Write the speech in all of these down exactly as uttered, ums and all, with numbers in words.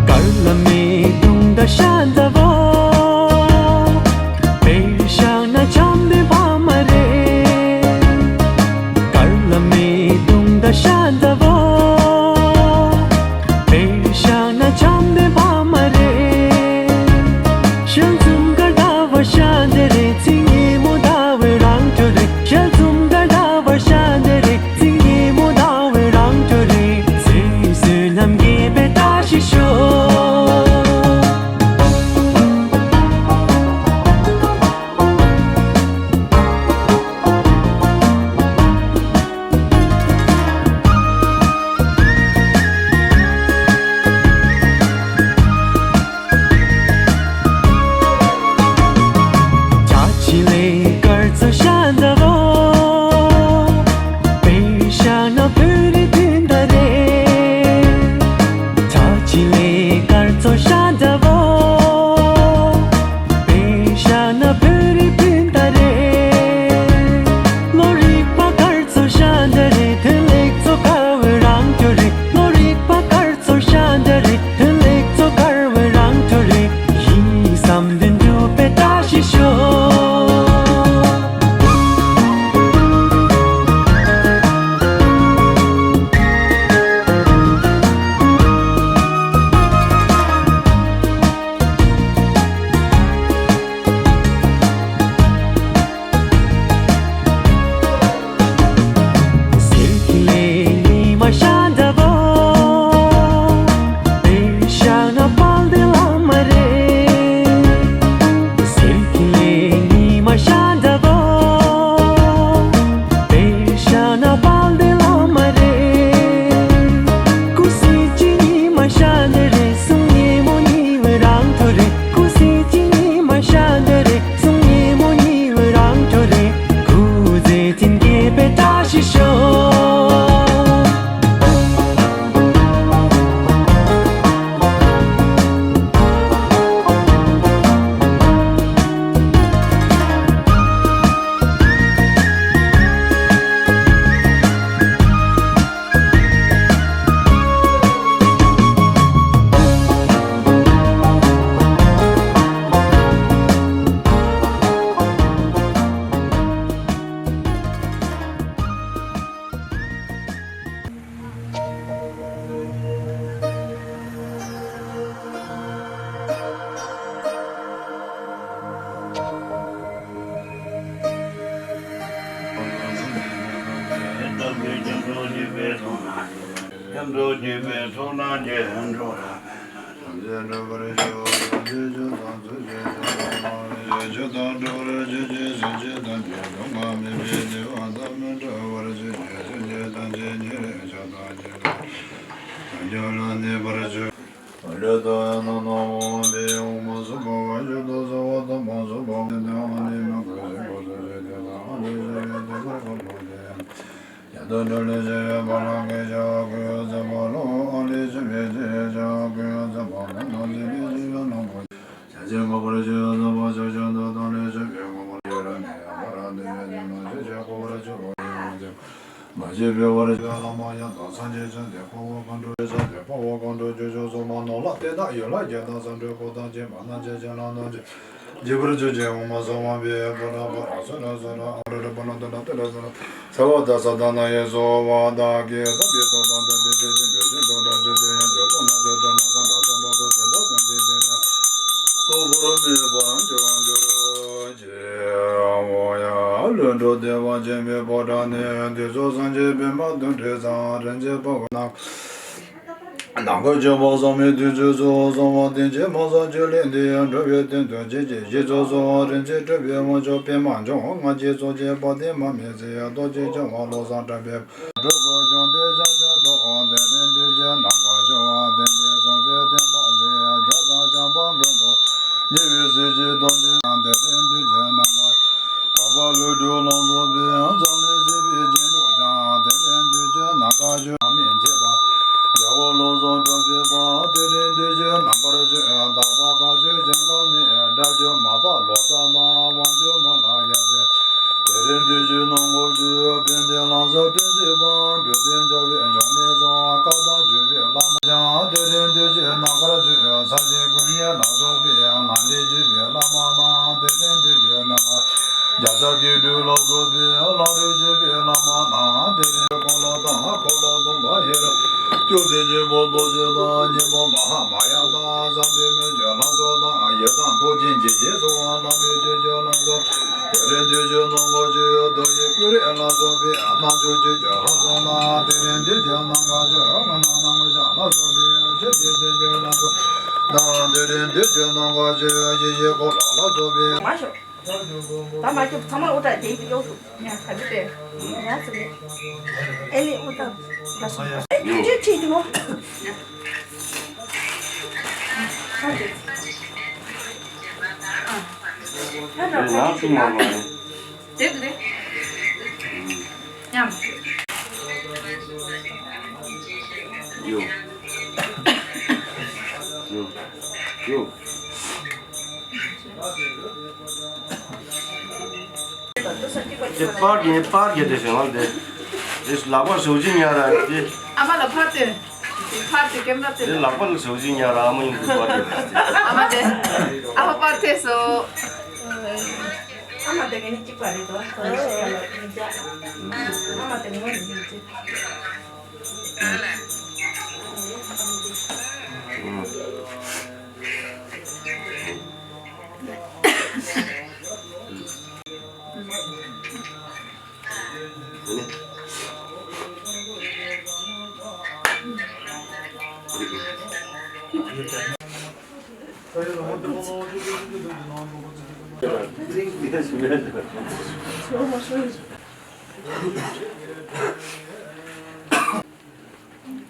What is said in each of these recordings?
དཀར་ལ་མེ་དུང་ད་ཤ་ད་བོ། དཔེ་བཞག་ན་འཆམ་པའི་ཕ་མ་རེད། དཀར་ལ་མེ་དུང་ད་ཤ་ད་བོ། དཔེ་བཞག་ན་འཆམ་པའི་ཕ་མ་རེད། ཞལ་འཛུམ་དཀར་ད་བ་ཤ་འདི་རེད། ཚིག་ཉིན་མོ་ད་བའི་རང་གྲོལ་རེད། ཞལ་འཛུམ་དཀར་ད་བ་ཤ་འདི་རེད། ཚིག་ཉིན་མོ་ད་བའི་རང་གྲོལ་རེད། ཚེ་བསོད་ནམས་རྒྱས་པའི་བཀྲ་ཤིས་ཤོག་ཆ་ཆི་ལེ་དཀར་ཚོ་ཤ་འདབ་བོ། དཔེ་བཞག་ན་བོད་རིགས་སྤུན་ཟླ་རེད། ཆ་ཆི་ལེ་དཀར་ཚོ་ཤ་འདབ་བོ། དཔེ་བཞག་ན་བོད་རིགས་སྤུན་ཟླ་རེད། བློ་རིག་པ་དཀར་ཚོ་ཤ་འདྲ་རེད། དོན་ལེགས་ཚོ་དཀར་བའི་རང་གྲོལ་རེད། བློ་རིག་པ་དཀར་ཚོ་ཤ་འདྲ་རེད། དོན་ལེགས་ཚོ་དཀར་བའི་རང་གྲོལ་རེད། ཡིད་བསམ་དོན་འགྲུབ་པའི་བཀྲ་ཤིས་ཤོག་གསེར་གྱི་ལས་ཉི་མ་ཤ་འདྲ་བོ། དཔེ་བཞག་ན་དཔལ་ལྡན་བླ་མ་རེད། གསེར་གྱི་ལས་ཉི་མ་ཤ་འདྲ་བོ། དཔེ་བཞག་ན་དཔལ་ལྡན་བླ་མ་རེད། སྐུ་གཟི་བརྗིད་ཉི་མ་ཤ་འདྲ་རེད། གསུང་ཉིན་མོ་ཉི་འོད་རང་གྲོལ་རེད། སྐུ་གཟི་བརྗིད་ཉི་མ་ཤ་འདྲ་རེད། གསུང་ཉིན་མོ་ཉི་འོད་རང་གྲོལ་རེད། སྐུ་ཚེ་བརྟན་རྒྱས་པའི་བཀྲ་ཤིས་ཤོག་མ་སྐྱེས་པའི་བར་ཆད་བླ་མ་ཡང་དག་སངས་རྒྱས་བྱོན་ཏེ། འཁོར་བ་མཁའ་འགྲོ་རེ་ས་ཏེ། འཁོར་བ་མཁའ་འགྲོ་ཆོས་སྐྱོང་སྲུང་མ་རྣམས་ལ། བསྟན་དང་ཡན་ལག་བརྒྱད་དང་མཚམས་སྤྲུལ་སྐུ་དང་བཅས་པ་རྣམས་ཀྱིས་བྱིན་རླབས་གནང་སྟེ། རྒྱས་པར་གྱུར་ཅིག་ཨོཾ་སོ་མ་པི་ཡེ་པུ་ར་པ་ར་སུ་ར་སུ་ར་ཨ་རུ་ར་པ་ན་ཏུ་ན་ཏུ་ར་སུ་ར། ས་བ་ད་ས་ད་ན་ཡེ་སོ་བ་ད་ཀེ་ས་པི་ཏོ་ད་ད་ཏི་པི་ཤི་པི་ཤི་ཏོ་ད་ཅི་ཏི་ཡ་ཅི་ཏོ་ན་ཅི་ཏོ་ན་ཁ་ན་ས་བ་ཏོ་ཏི་ད་ད་ཅི་ཏི་ར་ཏོ་པུ་ར་མི་པ་ར་འཇུ་ར་འཇུ་ར་ཅི། འོ་ཡ། ལྷུན་གྲུབ་བདེ་བ་ཆེན་པོའི་ཕོ་བྲང་ནས་དུས་གསུམ་སངས་རྒྱས་པདྨ་དོན་གྲུབ་དང་། རིན་ཆེན་དཔལ་གྱི་ནམ། ནམ་མཁའ་ཁྱབ་པ་བསམ་ཡས་དུས་གསུམ་དུ། གསང་བ་སྟེང་ཆེན་མ་གསང་ཆོས་གླིང་འདི། འགྲོ་བའི་དོན་དུ་སྤྱད་ཅིང་གཞི་ཚོགས་སུ། རིན་ཆེན་སྤྲུལ་པའི་དབང་ཕྱུག་པདྨ་འབྱུང་བ། ལྔ་བརྒྱའི་གཙུག་ཕུད་པ་དེ་མ་མི་ཟད། རྡོ་རྗེ་འཆང་དབང་བློ་བཟང་གྲགས་པའི་སྤྲུལ་སྐུ་བྱུང་སྟེ་ཞལ་བྱང་དུ། དེ་ལས་འདུས་བྱས་ནམ་མཁའ་ཕྱོགས་བདུན་པའི་སངས་རྒྱས་བསྟན་པ་གཟིགས། ལྗགས་བཟང་བྱམས་པ་མགོན་པོ་ཉེ་བའི་གཟི་བརྗིད་སྟོབས་ཀྱིས། དེ་ལས་འདུས་བྱས་ནམ་མཁའ་འཕགས་པ་ཀླུ་སྒྲུབ་ལམ་རྫོགས་པའི། འཛམ་གླིང་སྲིད་པའི་རྗེས་འགྲོ་ཀྱང་། དེ་ལས་ བཀའ་བརྒྱུད་མི་མཇལ་བ། རྒྱལ་བ་བློ་བཟང་གྲུབ་པའི་དཔལ། དེ་རིང་དུས་ཀྱི་ནམ་མཁར་བཞུགས། དག་པ་བཀའ་བརྒྱུད་ཞིང་ཁམས་ནས། སྒྲ་བསྒྱུར་མར་པ་ལོ་ཙཱ་དང་། དབང་ཕྱུག་མི་ལ་རྒྱལ་མཚན། དེ་རིང་དུས་ཀྱི་ནང་ཁོངས་ཀྱི། དཔལ་ལྡན་ལྷ་ས་བསྟན་འཛིན་འབངས། འགྲོ་དོན་བྱ་བའི་འབྱུང་གནས་སོགས། བཀའ་དང་བརྒྱུད་པའི་བླ་མ་ཀྱང་། དེ་རིང་དུས་ཀྱི་ནམ་མཁར་བཞུགས། ས་ཆེན་དགུ་བརྙེས་ལ་སོགས་པའི། ནང་རིག་བརྒྱུད་པའི་བླ་མ་རྣམས། དེ་རིང་དུས་ཀྱི་ནམ་མཁར། རྒྱལ་ཚབ་སྐྱེ་དྲུག་ལ་སོགས་པའི། ལམ་རིམ་བརྒྱུད་པའི་བླ་མ་རྣམས། དེ་རིང་འཁོར་ལོ་དང་འཁོར་ལོ་སྡོམ་པ་ཡི་རང་། བཅུ་བདུན་ཆེན་པོ་རྡོ་རྗེ་དང་། སྙིང་པོ་མ་ཧཱ་མ་ཡ་དང་། བསམ་གཏན་མི་བསྐྱོད་ལྷ་ཚོགས་དང་། ཡི་དམ་རྡོ་རྗེ་འཇིགས་བྱེད་སོགས། ལམ་རིམ་བརྒྱུད་པའི་ལྷ་ཚོགས། དེ་རིང་དུས་ཀྱི་ནང་ཁོངས་ཀྱི། རྡོ་རྗེ་ཀུན་རིག་ལ་སོགས་པའི། རྣལ་འབྱོར་ཆོས་ཀྱི་ལྷ་ཚོགས་རྣམས། དེ་རིང་དུས་ཀྱི་ནམ་མཁར་བཞུགས། སྔོན་ལ་ནམ་མཁའ་ལ་སོགས་པའི། ཆོས་ཀྱི་ཆོས་ཀྱི་ལྷ་ཚོགས་རྣམས། དེ་རིང་དུས་ཀྱི་ནམ་མཁར་བཞུགས། ཡེ་ཤེས་འཁོར་ལོ་ལ་སོགས་པའི། མ་ཤོག་ད་མ་སྐྱོབ། ཚང་མ་ཨུ་ཏྲ་དེ་གཡོག་ཐུབ། ཡ་ག་ཚོད་དེ། ཡ་ཚོད་དེ། ཨེ་ནི་ཨུ་ཏྲ་ད་སོང་། ཨེ་ཁྱོད་ཁྱོད་ཁྱེད་དེ་མོ། ཁྱོད་ནང་ཆུང་མ་མ་རེད། དེབ་ལེ། ཡ། ཡོ། ཡོ། ཡོ། དེ་པར་གྱི་ནི་པར་གྱི་དེ་ཞིང་ལ་དེ། དེ་ལག་པར་ཞོགས་ཇི་ཉར་ར་དེ། ཨ་མ་ལ་ཕར་དེ། ཕར་དེ་ཀེམ་ར་དེ། དེ་ལག་པར་ཞོགས་ཇི་ཉར་ར་ཨ་མ་ཡིན་དུ་པར་གྱི་དེ། ཨ་མ་དེ། ཨ་མ་པར་དེ་སོ། ཨ་མ་དེ་ངས་ནི་གཅིག་པ་རེད་དོ། ཨ་མ་དེ་ངོ་ནི་གཅིག་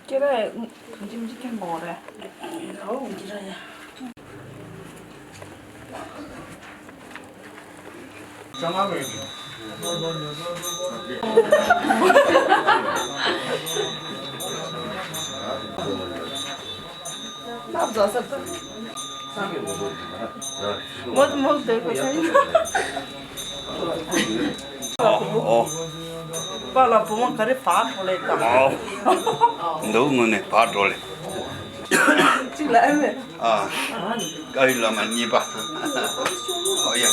ཁྱེད་རང་གང་ཅི་མི་ཅི་ཁྱེད་མོ་རེད། ཨོ་འདི་ར་ཡ། ཅང་མ་མེད་ཀྱི། ལབ་ཟ་ས་ད། མོ་མོ་དེ་གོ་ཆ་ཡིན། ཨོ། པཱ་ལགས་བུ་མོ་ག་རེ་བག་གྲོ་ལེ་དང་། ཨོ། འདུག་དངོས་གནས་བག་གྲོ་ལེ། གཅིག་ལ་ཨེ་མེད། ཨ། བཀའ་ཡི་བླ་མ་གཉིས་པ། ཨོ་ཡ།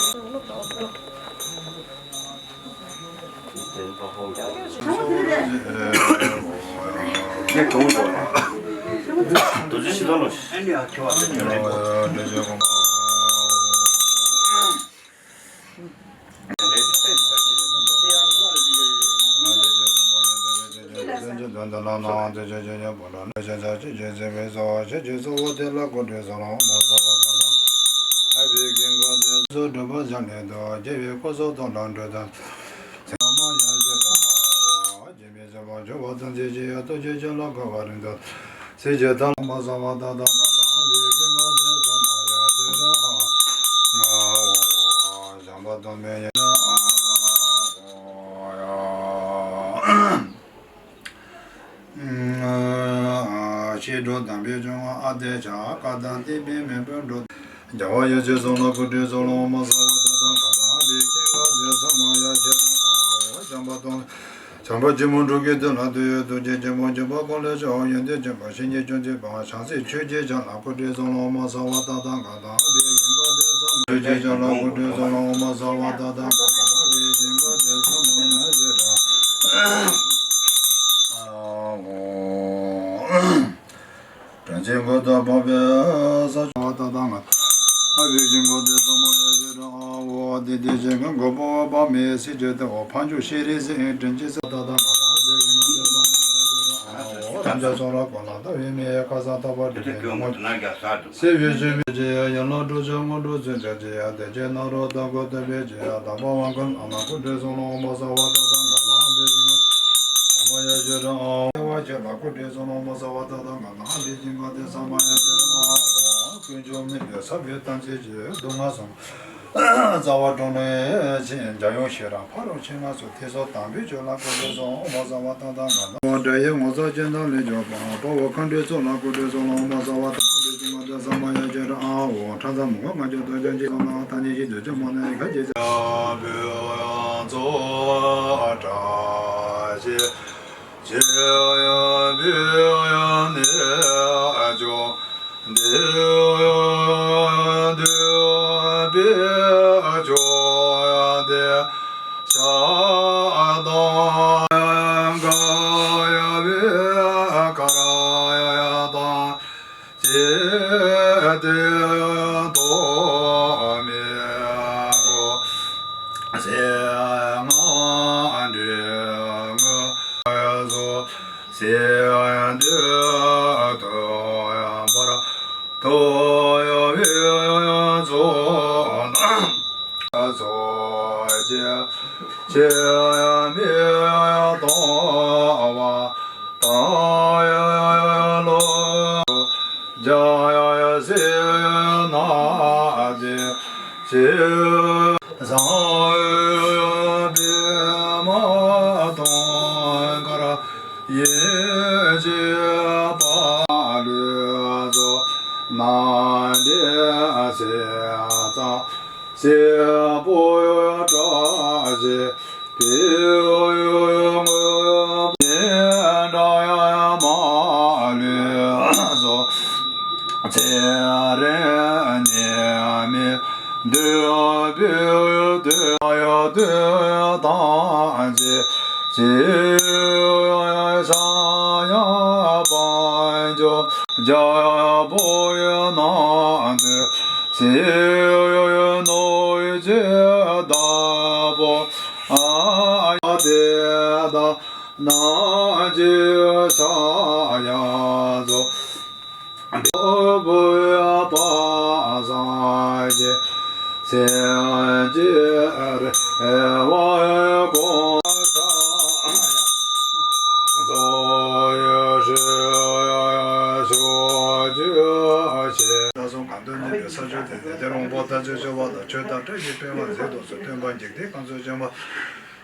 རྡོ་རྗེ་ཤེས་རབ་ལོ། སྲས་ཀྱི་ཐར་ལམ་པ་གསང་བ་ཏག་ཏག་ག་དང་བའི་ཀུན་དགའ་དེ་ས་མ་ཡ་ཅི་ར། བྱམས་པ་སྟོང་མེད་ཡིན་ན། ཤེས་འགྲོ་དམ་པའི་སྐྱོང་བ་ཨ་ཏེ་ཆ་བཀའ་དང་བསྟན་པའི་མེ་འབར་འགྲོ། རྒྱལ་བ་ཡེ་ཤེས་གསུམ་ལ་སྐུ་ཕྲེང་གསུམ་ལ་མ་གསང་བ་ཏག་ཏག་ག་དང་བའི་ཀུན་དགའ་དེ་ས་མ་ཡ་ཅི་ར། བྱམས་པ་སྟོང་། བྱམས་པ་ཆེན་པོ་འགྲོ་ཀུན་དོན་ལ་འདུ་བའི་ཐུགས་རྗེ་ཆེན་པོ་འཇུག་པ་པོ་ལས་ཆེ་བ་ཡོན་ཏན་ཆེན་པོ་བཤེས་གཉེན་ཆུང་ཆེ་བ་བྱང་སེམས་ཆོས་ཀྱི་ཆ་ལ་སྐུ་ཕྲེང་གསུམ་ལ་མ་གསང་བ་ཏག་ཏག་ག་དང་བའི་ཀུན་དགའ་དེ་ས་མ་ཆོས་ཀྱི་ཆ་ལ་སྐུ་ཕྲེང་གསུམ་ལ་མ་གསང་བ་ཏག་ཏག་ག་དང་བའི་ཀུན་དགའ་དེ་ས་མ་ཡ་ཅི་ར། དྲིན་ཅན་མགོན་དུ་འཕགས་པའི་ས་ཆ་བ་ཏག་ཏག་ང་། ཨ་བི་ཀིང་གོ་དེ་ས་མ་ཡ་ཅི་ར། ཨ་འོ་དེ་དེ་ཅན་གྱི་མགོན་པོ་འོད་དཔག་མེད་སྲས་ཀྱི་ཏེ་འོ་འཕགས་མཆོག་ཤྲཱི་སེང་དྲིན་ཅན་ས་ཏག་ཏག་ང་། ཨ་བི་ཀིང་གོ་དེ་ས་མ་ཡ་ཅི་ར། ཨ་འོ་དམ་ཅན་ཚོགས་ལ་གོ་ལ་ཏ་བའི་མི་ཡ་ཁ་ས་ཏ་བ་དྲི་ཅན་ངོ་སྲིད་བྱེད་ཡ་ཡན་ལག་དྲུག་ཅུ་དངོས་གྲུབ་ཚུལ་འཆར་བྱེད་ཡ་དེ་ཅན་ནཱ་རོ་ཏ་གོ་ཏ་བའི་བྱེད་ཡ་དམ་པ་དབང་ཀུན་ལ་མ་སྐུ་དྲིན་གསུམ་ལ་འོ་མ་ས་བ་ཏག་ཏག་ང་། ཨ་བི་ཀིང་གོ་ས་མ་ཡ་ཅི་ར། ཨ་འོ་བ་ཅི་ར་སྐུ་དྲིན་གསུམ་ལ་འོ་མ་ས་བ་ཏག་ཏག་ང་། ཨ་བི་ཀིང་གོ་དེ་ས་མ་ཡ་ཅི་ར། ཨ་འོ་ཀུན་འབྱུང་མི་ཡི་ས་བའི་གཏམ་ཚིག་གི་སྡུག་བསྔལ་གསུམ། རྩ་བ་གྲོལ་ནས་ཕྱིན་འཇམ་དབྱངས་ཤེས་རབ་ཕ་རོལ་ཕྱིན་ལ་སོགས་ཐེག་མཆོག་དམ་པའི་ཆོས་ལ་སྐུ་དྲིན་གསུམ་འོ་མ་ས་བ་ཏག་ཏག་ང་། འདྲ་ཡི་ངོ་ཚ་ཅན་དང་ལས་སྐྱོབ་པ། དཔའ་བོ་མཁའ་འགྲོའི་ཚོགས་ལ་སྐུ་ཁྲུས་གསོལ་ལོ། མ་གསལ་བ་དང་འདུས་གསུམ་མ་དང་ས་མ་ཡ་བྱེ་བྲག་ཨ་འོ་ཁྲ་ཚ་མུ་ག་ང་ཅོ་དོ་ཅན་གྱི་སོང་ན་ཐ་སྙད་ཤིན་ཏུ་ཆེན་མོ་ནས་ཁ་ཅེ་ཚ། བོད་ཚོགས་བཀྲ་ཤིས་ཆེ་ཡང་བོད་ཡང་ནས་ཅོ། འདི་འདི་བེ་ཅོ་ཡ་དེ་ཤ་དང་ག་ཡ་བེ་ཀ་ར་ཡ་ཡ་དང་ཅེ་དེ་ཏོ་མེ་གོ་སེ་ང་འདྲེ་ངོ་ཡ་ཟོ། སེ་འདི་དོ་ཡང་བར་དོ་ཡང་བི་ཡང་ཚོ་ན་ཚོ་ཅེ་ཅེ་ཡང་མི་ཡང་དང་བ་དང་ཡང་ལོ་རྒྱ་ཡང་སེ་ན་དེ་ཅེ་བཟང་བི་མ་དང་གར། ཡེ་ཅེ་པ་ལུ་ཛོ་ན་དེ་སེ་ཙ་སེ་པོ་ཡོ་ཏྲ་ཅེ་པེ་ཡོ་ཡོ་ངོ་ཡེ་འདྲ་ཡ་མ་ལུ་ཛོ་ཚེ་རེ་ནེ་མེ། འདོད་པའི་འདོད་ཡ་འདོད་དང་བཅས་བཅས་ཡ་ཡ་ས་ཡ་བ་འཇོ་རྒྱ་ཡ་བོ་ཡ་ན་འདོད་ཚེ་ཡ་ཡ་ནོ་ཡ་ཅེ་ད་བོ་ཨ་ཡ་དེ་ད་ན་ཅེ་ས་ཡ་ཛོ། བུ་བུ་ཡ་པ་སངས་རྒྱས་སེམས་ཀྱི་རེ་བ་ཡ་གོང་ས་ཡ་རྫོགས་ཡ་ཧྲི་ཡ་ཡ་ཤོ་ཅུ་ཆེ། ད་སོང་གང་དུ་གནས་པའི་ས་ཕྱོགས་དེར་དེ་དེ་རོང་པོ་ལྟ་ཚུལ་འཆོལ་བ་དང་ཆོས་དང་བཀྲ་ཤིས་སྤེལ་བར་མཛད་དུ་གསོལ། སྟོན་པ་འཇིག་རྟེན་ཁམས་སུ་བྱོན་པ།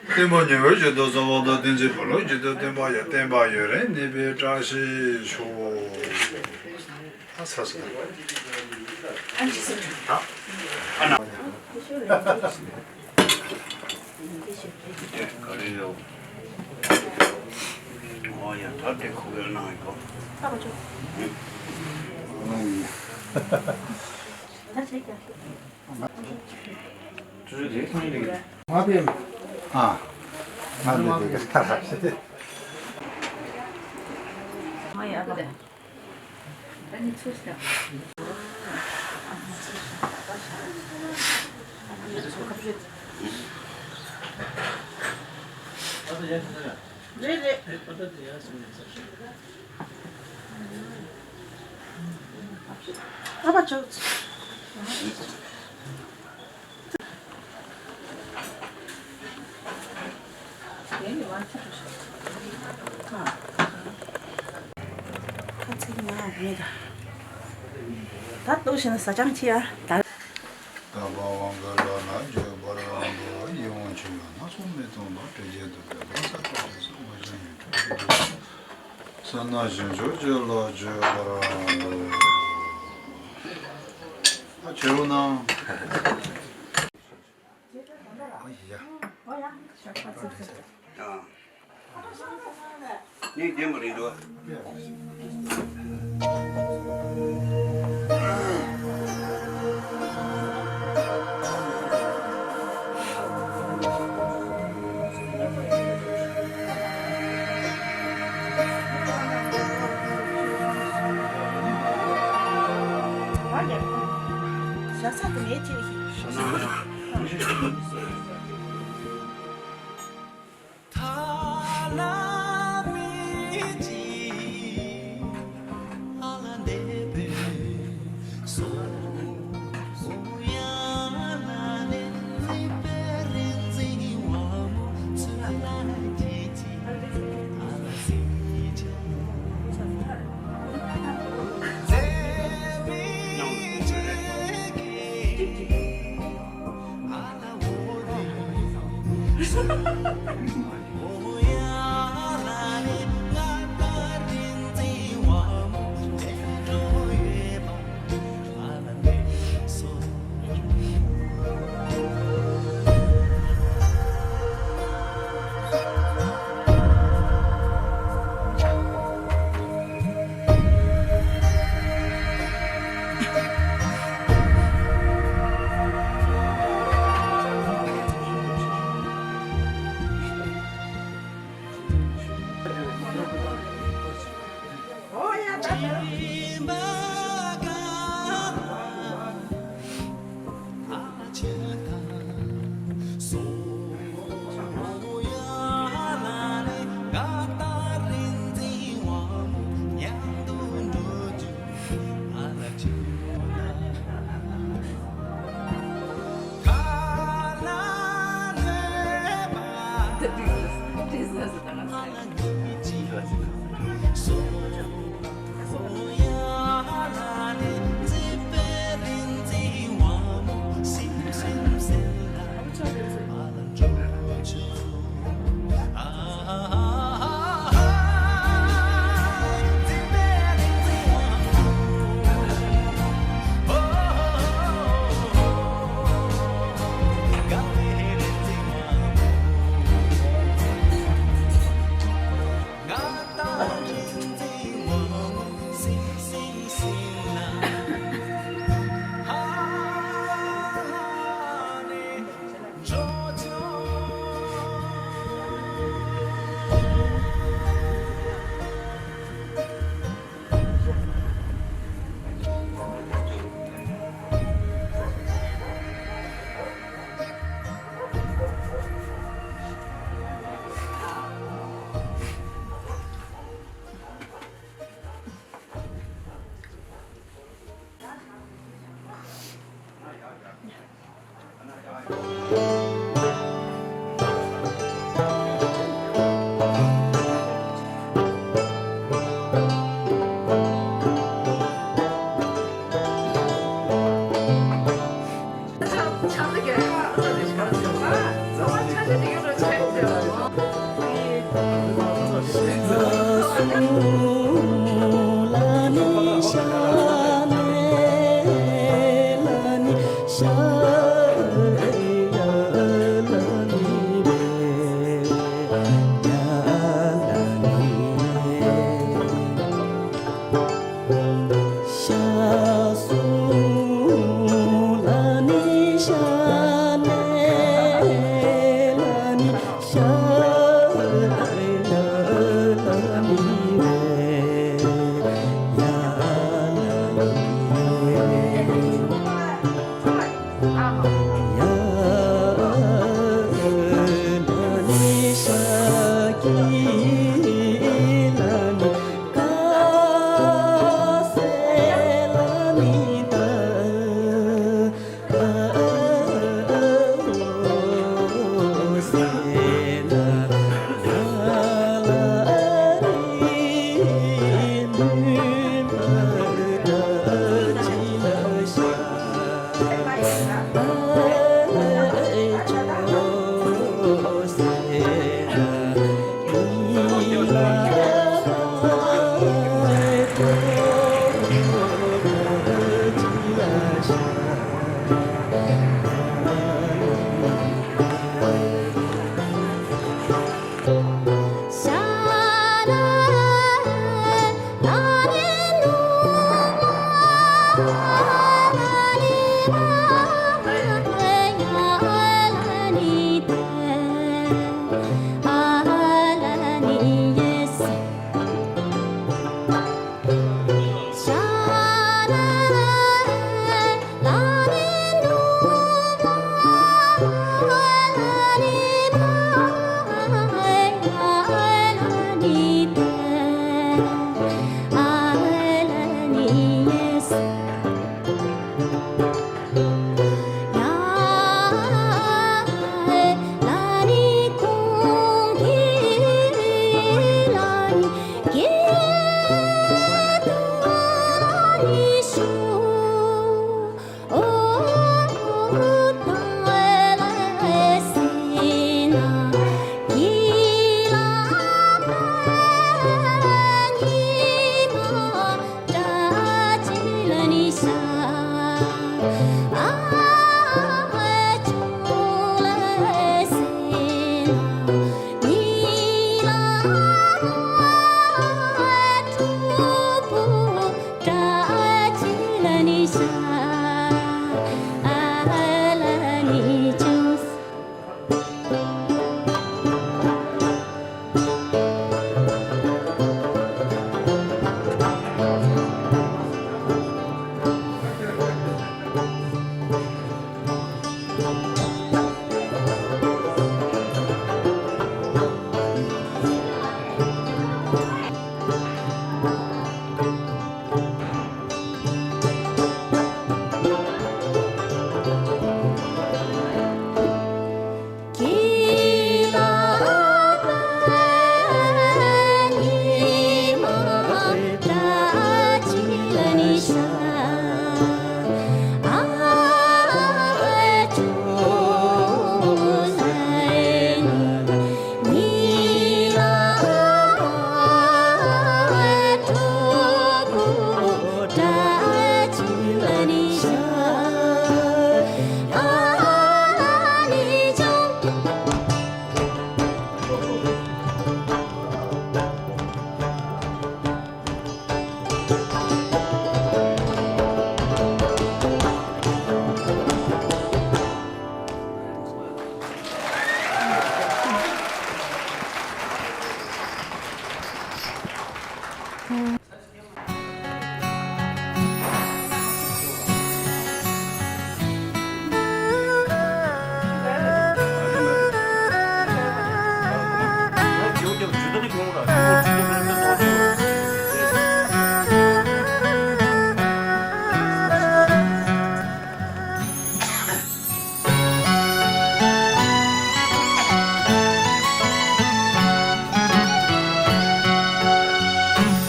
སྟོན་པ་ཉི་འོད་བཞིན་དུ་གསལ་བ་དང་། བསྟན་འཛིན་བུ་སློབ་བཞིན་དུ་སྟོན་པ་ཡང་བསྟན་པ་ཡུན་རིང་གནས་པའི་བཀྲ་ཤིས་ཤོག་ཨ་ས་ས། ཨ་ན། ག་རེ་ཡོད། ཨོ་ཡ་ད་དེ་ཁོ་གི་གནང་ཡོད། ང་དེ་དེ་ག་ཐ་ས་ཞེས་ཏེ། རེད་རེད། ཨ་ཕ་ཆོག་ཁ་ཚིག་མ་མེད་ད། ད་ལྟོགས་ཤེ་ན་ཟ་ཅང་ཆེ་ཡ་ད། དམ་པ་དབང་གི་ལོ་ན་བརྗོད་པར་འདོད། ཡིད་འོང་ཆོས་ཡང་སྣ་ཚོགས་མི་མཐོང་ལ། དྲི་བཅས་གདུག་པའི་བག་ཚ་ཁྲག་ཁྲིག་སོགས། མ་བྱིན་ཡང་ཁྲག་ཁྲིག་གི། ས་ན་ཞིང་མཆོག་ཅིག་ལ་བརྗོད་པར་འདོད། ཨ་ཆེ་རུ་ན། ཨ་ཡ། ཨ། ནི་རྒན་པ་རེད་འདུག་ཞག་ཚ་དུ་མེད་ཅེས་ཤིག་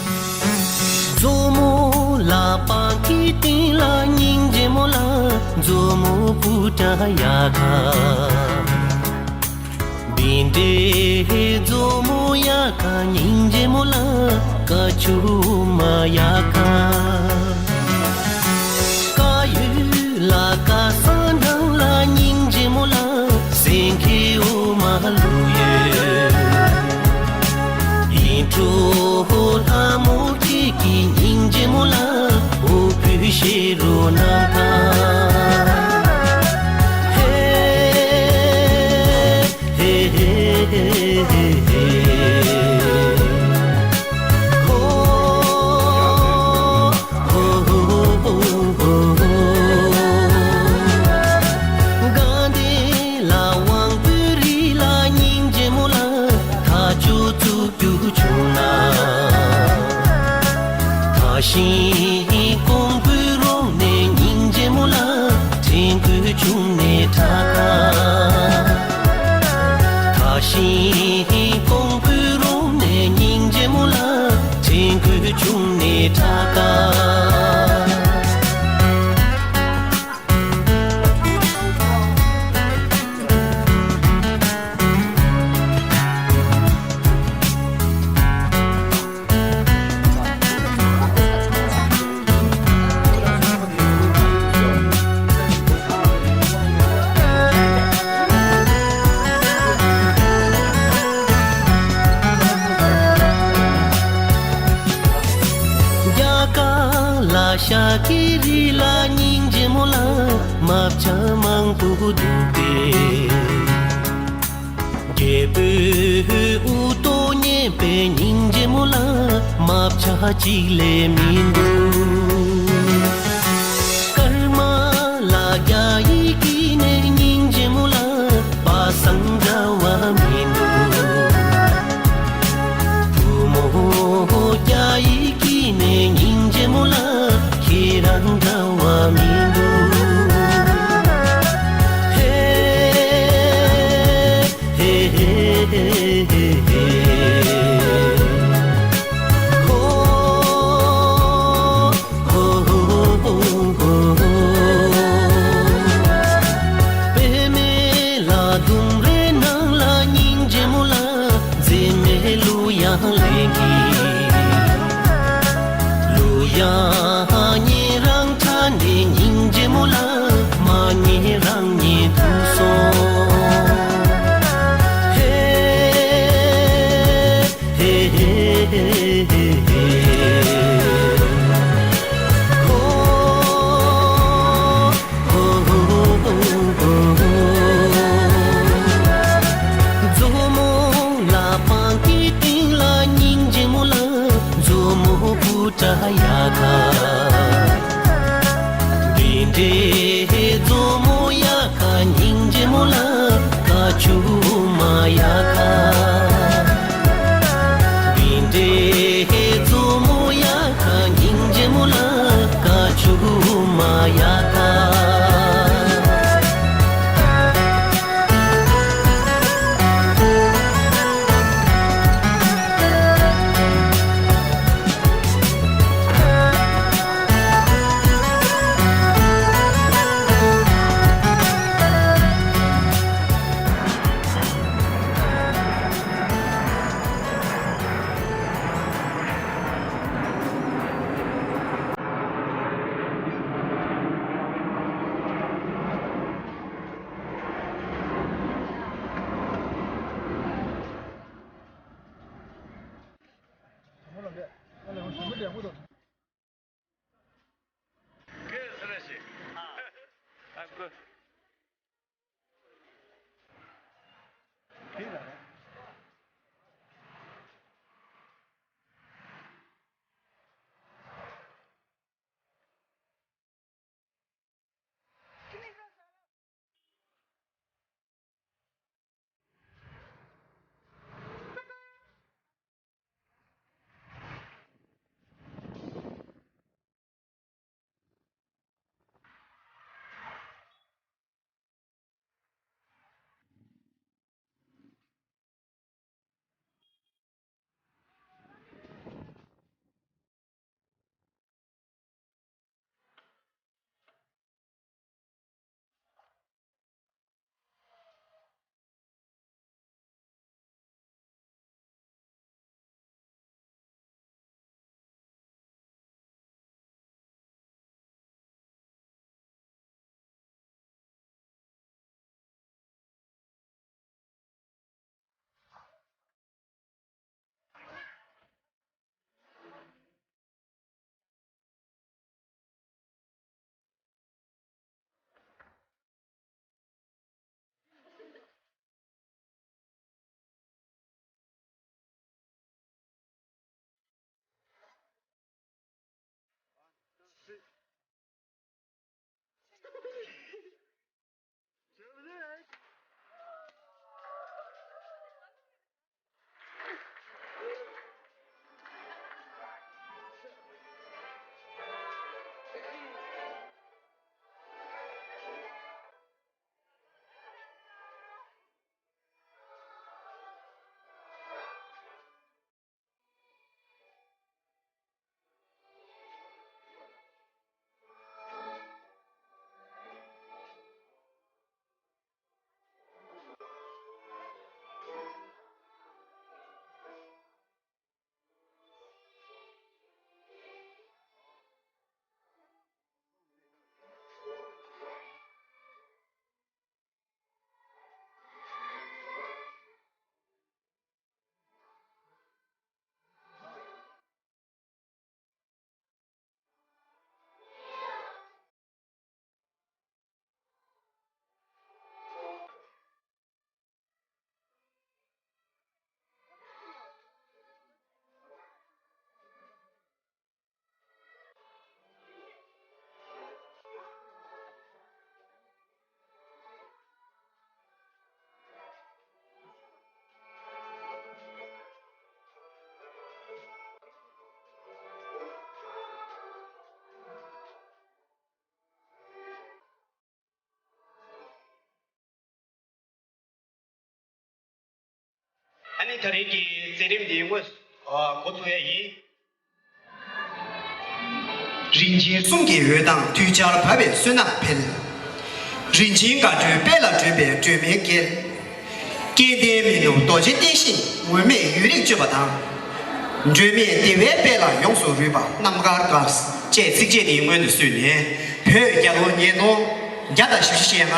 མཛོ་མོ་ལ་པང་ཁའི་སྟེང་ལ་སྙིང་རྗེ་མོ་ལ། མཛོ་མོ་སྤུ་ཏྲ་ཡ་ཁ། བིན་ཏེ་མཛོ་མོ་ཡ་ཁ་སྙིང་རྗེ་མོ་ལ། ཀ་ཆུ་མ་ཡ་ཁ། ཀ་ཡུ་ལ་ཀ་ས་འདྲ་ལ་སྙིང་རྗེ་མོ་ལ། སེང་གེ་འོ་མ་ལུ་ཡོད། ཡིན་གྲོ་ལྷ་མོ་ཁྱེད་ཀྱི་སྙིང་རྗེ་མོ་ལ། འོ་བུ་ཤེ་རོ་ན་ཐ། ཧེ། ཧེ་ཧེ་ཧེ་ཧེ་ཧེ། ཧོ། ཧོ་ཧོ་ཧོ་ཧོ་ཧོ། དགའ་ལྡན་ལ་དབང་པོའི་རི་ལ་སྙིང་རྗེ་མོ་ལ། ཐག་ཆོད་བཙུགས་རྒྱུ་བྱུང་ན། ཐག་ཤིང་ཀོང་པོའི་རོང་ནས་སྙིང་རྗེ་མོ་ལ། དྲན་དགོས་བྱུང་ནས་ཁྲ་ཁ། ཐག་ཤིང་ཀོང་པོའི་རོང་ནས་སྙིང་རྗེ་མོ་ལ། དྲན་དགོས་བྱུང་ནས་ཁྲ་ཁ། རྒྱ་གར་ལ་ཤཱཀྱའི་རི་ལ་སྙིང་རྗེ་མོ་ལ། རྨ་བྱ་མང་པོ་འདུག་སྟེ། རྒྱལ་པོའི་དབུ་ཏོ་མཉེས་པའི་སྙིང་རྗེ་མོ་ལ། རྨ་བྱ་གཅིག་ལས་མི་འདུག། ཀརྨ་ལ་རྒྱ་ཡི་ཀི་ནས་སྙིང་རྗེ་མོ་ལ། པ་སངས་འདྲ་བ་མི་འདུག། བུ་མོ་རྒྱ་ཡི་ཀི་ནས་སྙིང་རྗེ་མོ་ལ། ཁྱེད་རང་འདྲ་བ་མི་འདུག། ཧེ། ཧེ་ཧེ་ཧེ་ཧེ་ཧེ། ཧོ། ཧོ་ཧོ་ཧོ་ཧོ། པདྨའི་ལ་ལྡུམ་རའི་ནང་ལ་སྙིང་རྗེ་མོ་ལ། མཛེས་མའི་གླུ་དབྱངས་ལེན་གྱིན། གླུ་དབྱངས་ཉན་རང་ཁྲ་ནས་སྙིང་རྗེ་མོ་ལ། མ་ཉན་རང་ཉན་ཐུབ་སོང་། ཧེ། ཧེ་ཧེ་ཧེ་ཧེ་ཧེ། ཧོ། ཧོ་ཧོ་ཧོ་ཧོ། མཛོ་མོ་ལ་པང་གི་སྟེང་ལ་སྙིང་རྗེ་མོ་ལ། མཛོ་མོ་སྤུ་ཏྲ་ཡ་ཁ། འདི་འདྲའི་མཛོ་མོ་ཡ་ཁ་སྙིང་རྗེ་མོ་ལ། ཀ་ཆུ་མ་ཡ་ཁ། འདི་འདྲའི་མཛོ་མོ་ཡ་ཁ་སྙིང་རྗེ་མོ་ལ། ཀ་ཆུ་མ་ཡ་ཁ། ད་རེས་ཀྱི་མཛད་རིམ་འདི་དངོས་སུ་འགོ་ཚུགས་ཡ་ཡིན། རིན་ཆེན་གསུམ་གྱི་འོད་མདངས་དུས་འཆར་བབས་པའི་བསོད་ནམས་འཕེལ། རིན་ཆེན་དགའ་སྤྲོའི་དཔལ་ལ་སྤྲུལ་པའི་སྒྲོན་མེའི་རྒྱལ། སྐལ་ལྡན་མི་ནུབ་རྡོ་རྗེ་བརྟན་བཞིན་ངུར་སྨྲིག་ཡུན་རིང་སྤྱོད་པ་དང་། སྒྲོན་མེ་བདེ་བའི་དཔལ་ལ་ཡོངས་སུ་རོལ་པ་རྣམ་དཀར་དཀར། ཅེས་ཚིགས་བཅད་འདི་སྔོན་དུ་བསུས་ནས། བོད་རྒྱལ་ལོ་ཉིས་སྟོང་བརྒྱ་དང་བཞི་བཅུ་ཞེ་ལྔ།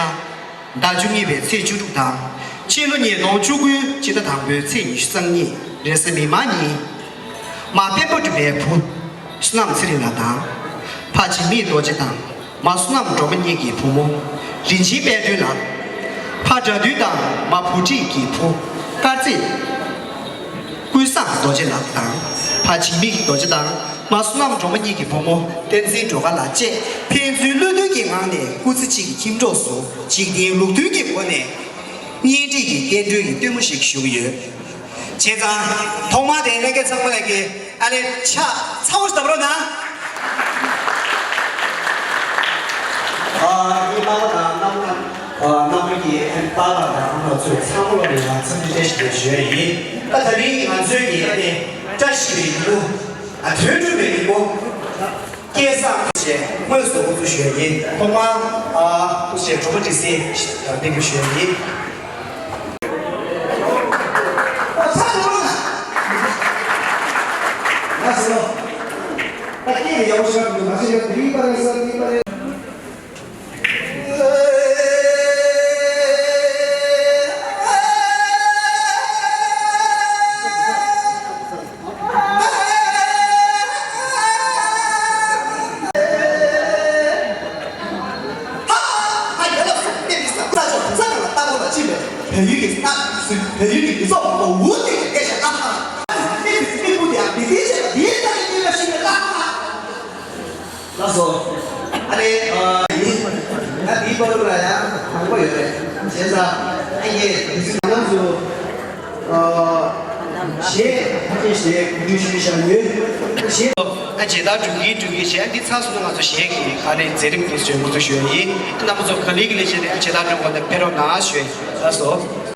ཟླ་བཅུ་གཉིས་པའི་ཚེས་བཅུ་དྲུག་དང་། ཕྱི་ལོ་ཉིས་སྟོང་བཅུ་དགུའི་ཕྱི་ཟླ་དང་པོའི་ཚེས་ཉི་ཤུ་རྩ་གཉིས་རེས་གཟའ་མིག་དམར་ཉིན། མ་དཔལ་པོ་གྲུ་པའི་བུ། བསོད་ནམས་ཚེ་རིང་ལགས་དང་། ཕ་འཇིགས་མེད་རྡོ་རྗེ་དང་། མ་བསོད་ནམས་སྒྲོལ་མ་གཉིས་ཀྱི་བུ་མོ། རིན་ཆེན་དཔལ་སྒྲོན་ལགས། ཕ་དགྲ་འདུལ་དང་མ་བུ་ཁྲིད་ཀྱི་བུ། དཀར་རྩེ། ཀུན་བཟང་རྡོ་རྗེ་ལགས་དང་། ཕ་འཇིགས་མེད་རྡོ་རྗེ་དང་། མ་བསོད་ནམས་སྒྲོལ་མ་གཉིས་ཀྱི་བུ་མོ་བསྟན་འཛིན་སྒྲོལ་དཀར་ལགས་བཅས་ཕན་ཚུན་བློ་མཐུན་གྱི་ངང་ནས་སྐུ་ཚེ་གཅིག་གི་ཁྱིམ་གྲོགས་སུ་འཇིག་རྟེན་ལུགས་མཐུན་གྱི་སྒོ་ནས་གཉེན་སྒྲིག་གི་རྟེན་འབྲེལ་གྱི་སྟོན་མོ་ཞིག་ཞུ་གི་ཡོད། བྱས་ཙང་ཐོག་མར་དེ་ལྷན་རྒྱས་ཚང་མ་ལ་གི་ཨ་ལེ་ཕྱག་ཚ་བོ་ཞིག་བརྡབ་རོགས་གནང་། ཨ་ངའི་པ་ཕ་དང་རྣམ་ལྔ། ཨ་རྣམ་པ་གི་ཨ་ནི་པ་ཕ་དང་རྣམ་ལྔ་ཚོས་ཚང་མ་ལ་ཡང་འཚམས་འདྲི་བཀྲ་ཤིས་བདེ་ལེགས་ཞུ་ཡ་ཡིན། ད་ད་རིང་ང་ཚོའི་གི་ཨ་ནི་བཀྲ་ཤིས་པའི་ཉིན་མོ། ཨ་དོན་གྲུབ་པའི་ཉིན་མོ། སྐལ་བཟང་ཞེས་དངོས་སུ་འགོ་འཛུགས་ཞུ་ཡ་ཡིན། ཐོག་མར་ཨ་སྐུ་ཞབས་སྒྲོལ་མ་སྒྲིག་འཛུགས་འདེགས་འབུལ་ཞུ་ཡ་ཡིན། ཨ་ཚ་འགྲོ་ན། ལགས་སོ། ད་སྐད་ཡག་པོ་ཞིག་ག་མ་ཤེས་ན་དེ་རིང་པ་རེད་ས་དེ་རིང་པ་རེད། ལགས་སོ། ཨ་ནི་ཨ་ཡིན། ད་འདིའི་བར་དུ་ལ་ཡང་དང་པོ་ཡོད་རེད། བྱས་ཙང་ཨ་ཡེ་དེ་ཚོའི་ནང་ཚོ། ཨ་གཞས་ཁ་ཤས་ཤིག་གོ་སྒྲིག་ཞུས་བཞག་ཡོད། གཞས། ཨ་མཇལ་དར་སྒྲོན་གྱིན་སྒྲོན་གྱིན་བྱས། འདི་ཚར་སོང་ན་ང་ཚོ་གཞས་ཀྱི་ཨ་ནི་མཛད་རིམ་དེ་ཚོ་འགོ་འཛུགས་ཞུ་ཡ་ཡིན། རྣམ་པ་ཚོ་ག་ལེ་ག་ལེ་བྱས་ནས་ཨ་མཇལ་དར་སྒྲོན་གྱི་ནང་ཕེབས་རོགས་གནང་ཞུ་ཡ་ཡིན། ལགས་སོ།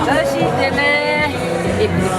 བཀྲ་ཤིས་བདེ་ལེགས།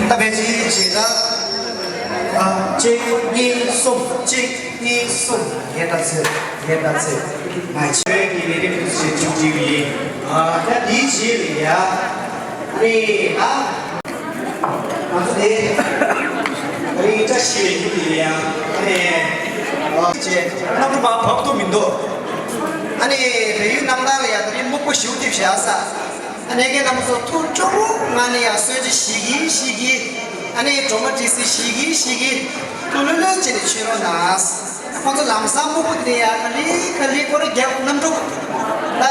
ད་བེ་ཅི་ཅི་ད། ཨ། གཅིག་གཉིས་གསུམ། གཅིག་གཉིས་གསུམ། ངས་ད་ཚེ། ངས་ད་ཚེ། ང་ཆོས་ཀྱི་ལས་རིམ་ཞིག་བྱུང་བྱུང་ཡིན། ཨ། ད་འདིའི་རྗེས་ལ་ཡ། ཨ་ནི་ད། ང་ཚོ་དེ། ཨ་ནི་བཀྲ་ཤིས་པའི་ཉིན་དེ་ལ་ཡ། ཨ་ནི། ཨ། ཅེ། རྣམ་པ་མ་བབ་ཐུབ་མི་འདུག་ཨ་ནི་བལ་ཡུལ་གནམ་ཐང་ལ་ཡ་ད་རིང་སྨུག་པོ་ཞེ་པོ་ཅིག་བཞག་ས། ཨ་ནེ་གེ་རྣམ་ཚོ་ཐུགས་སྤྲོ་པོ་ངང་ནས་ཡང་གསོལ་ཇ་བཞེས་ཀྱིན་བཞེས་ཀྱིན། ཨ་ནེ་གྲོ་མ་བཀྲེས་སེ་བཞེས་ཀྱིན་བཞེས་ཀྱིན། ཐུགས་ལྷོད་ལྷོད་བྱས་ནས་མཆོད་རོགས་གནང་། ཁོང་ཚོ་ལམ་སང་སྨུག་པོ་དེ་ཡང་ག་ལེ་ག་ལེ་སྐོར་ར་རྒྱབ་གནམ་གྲུ། ད་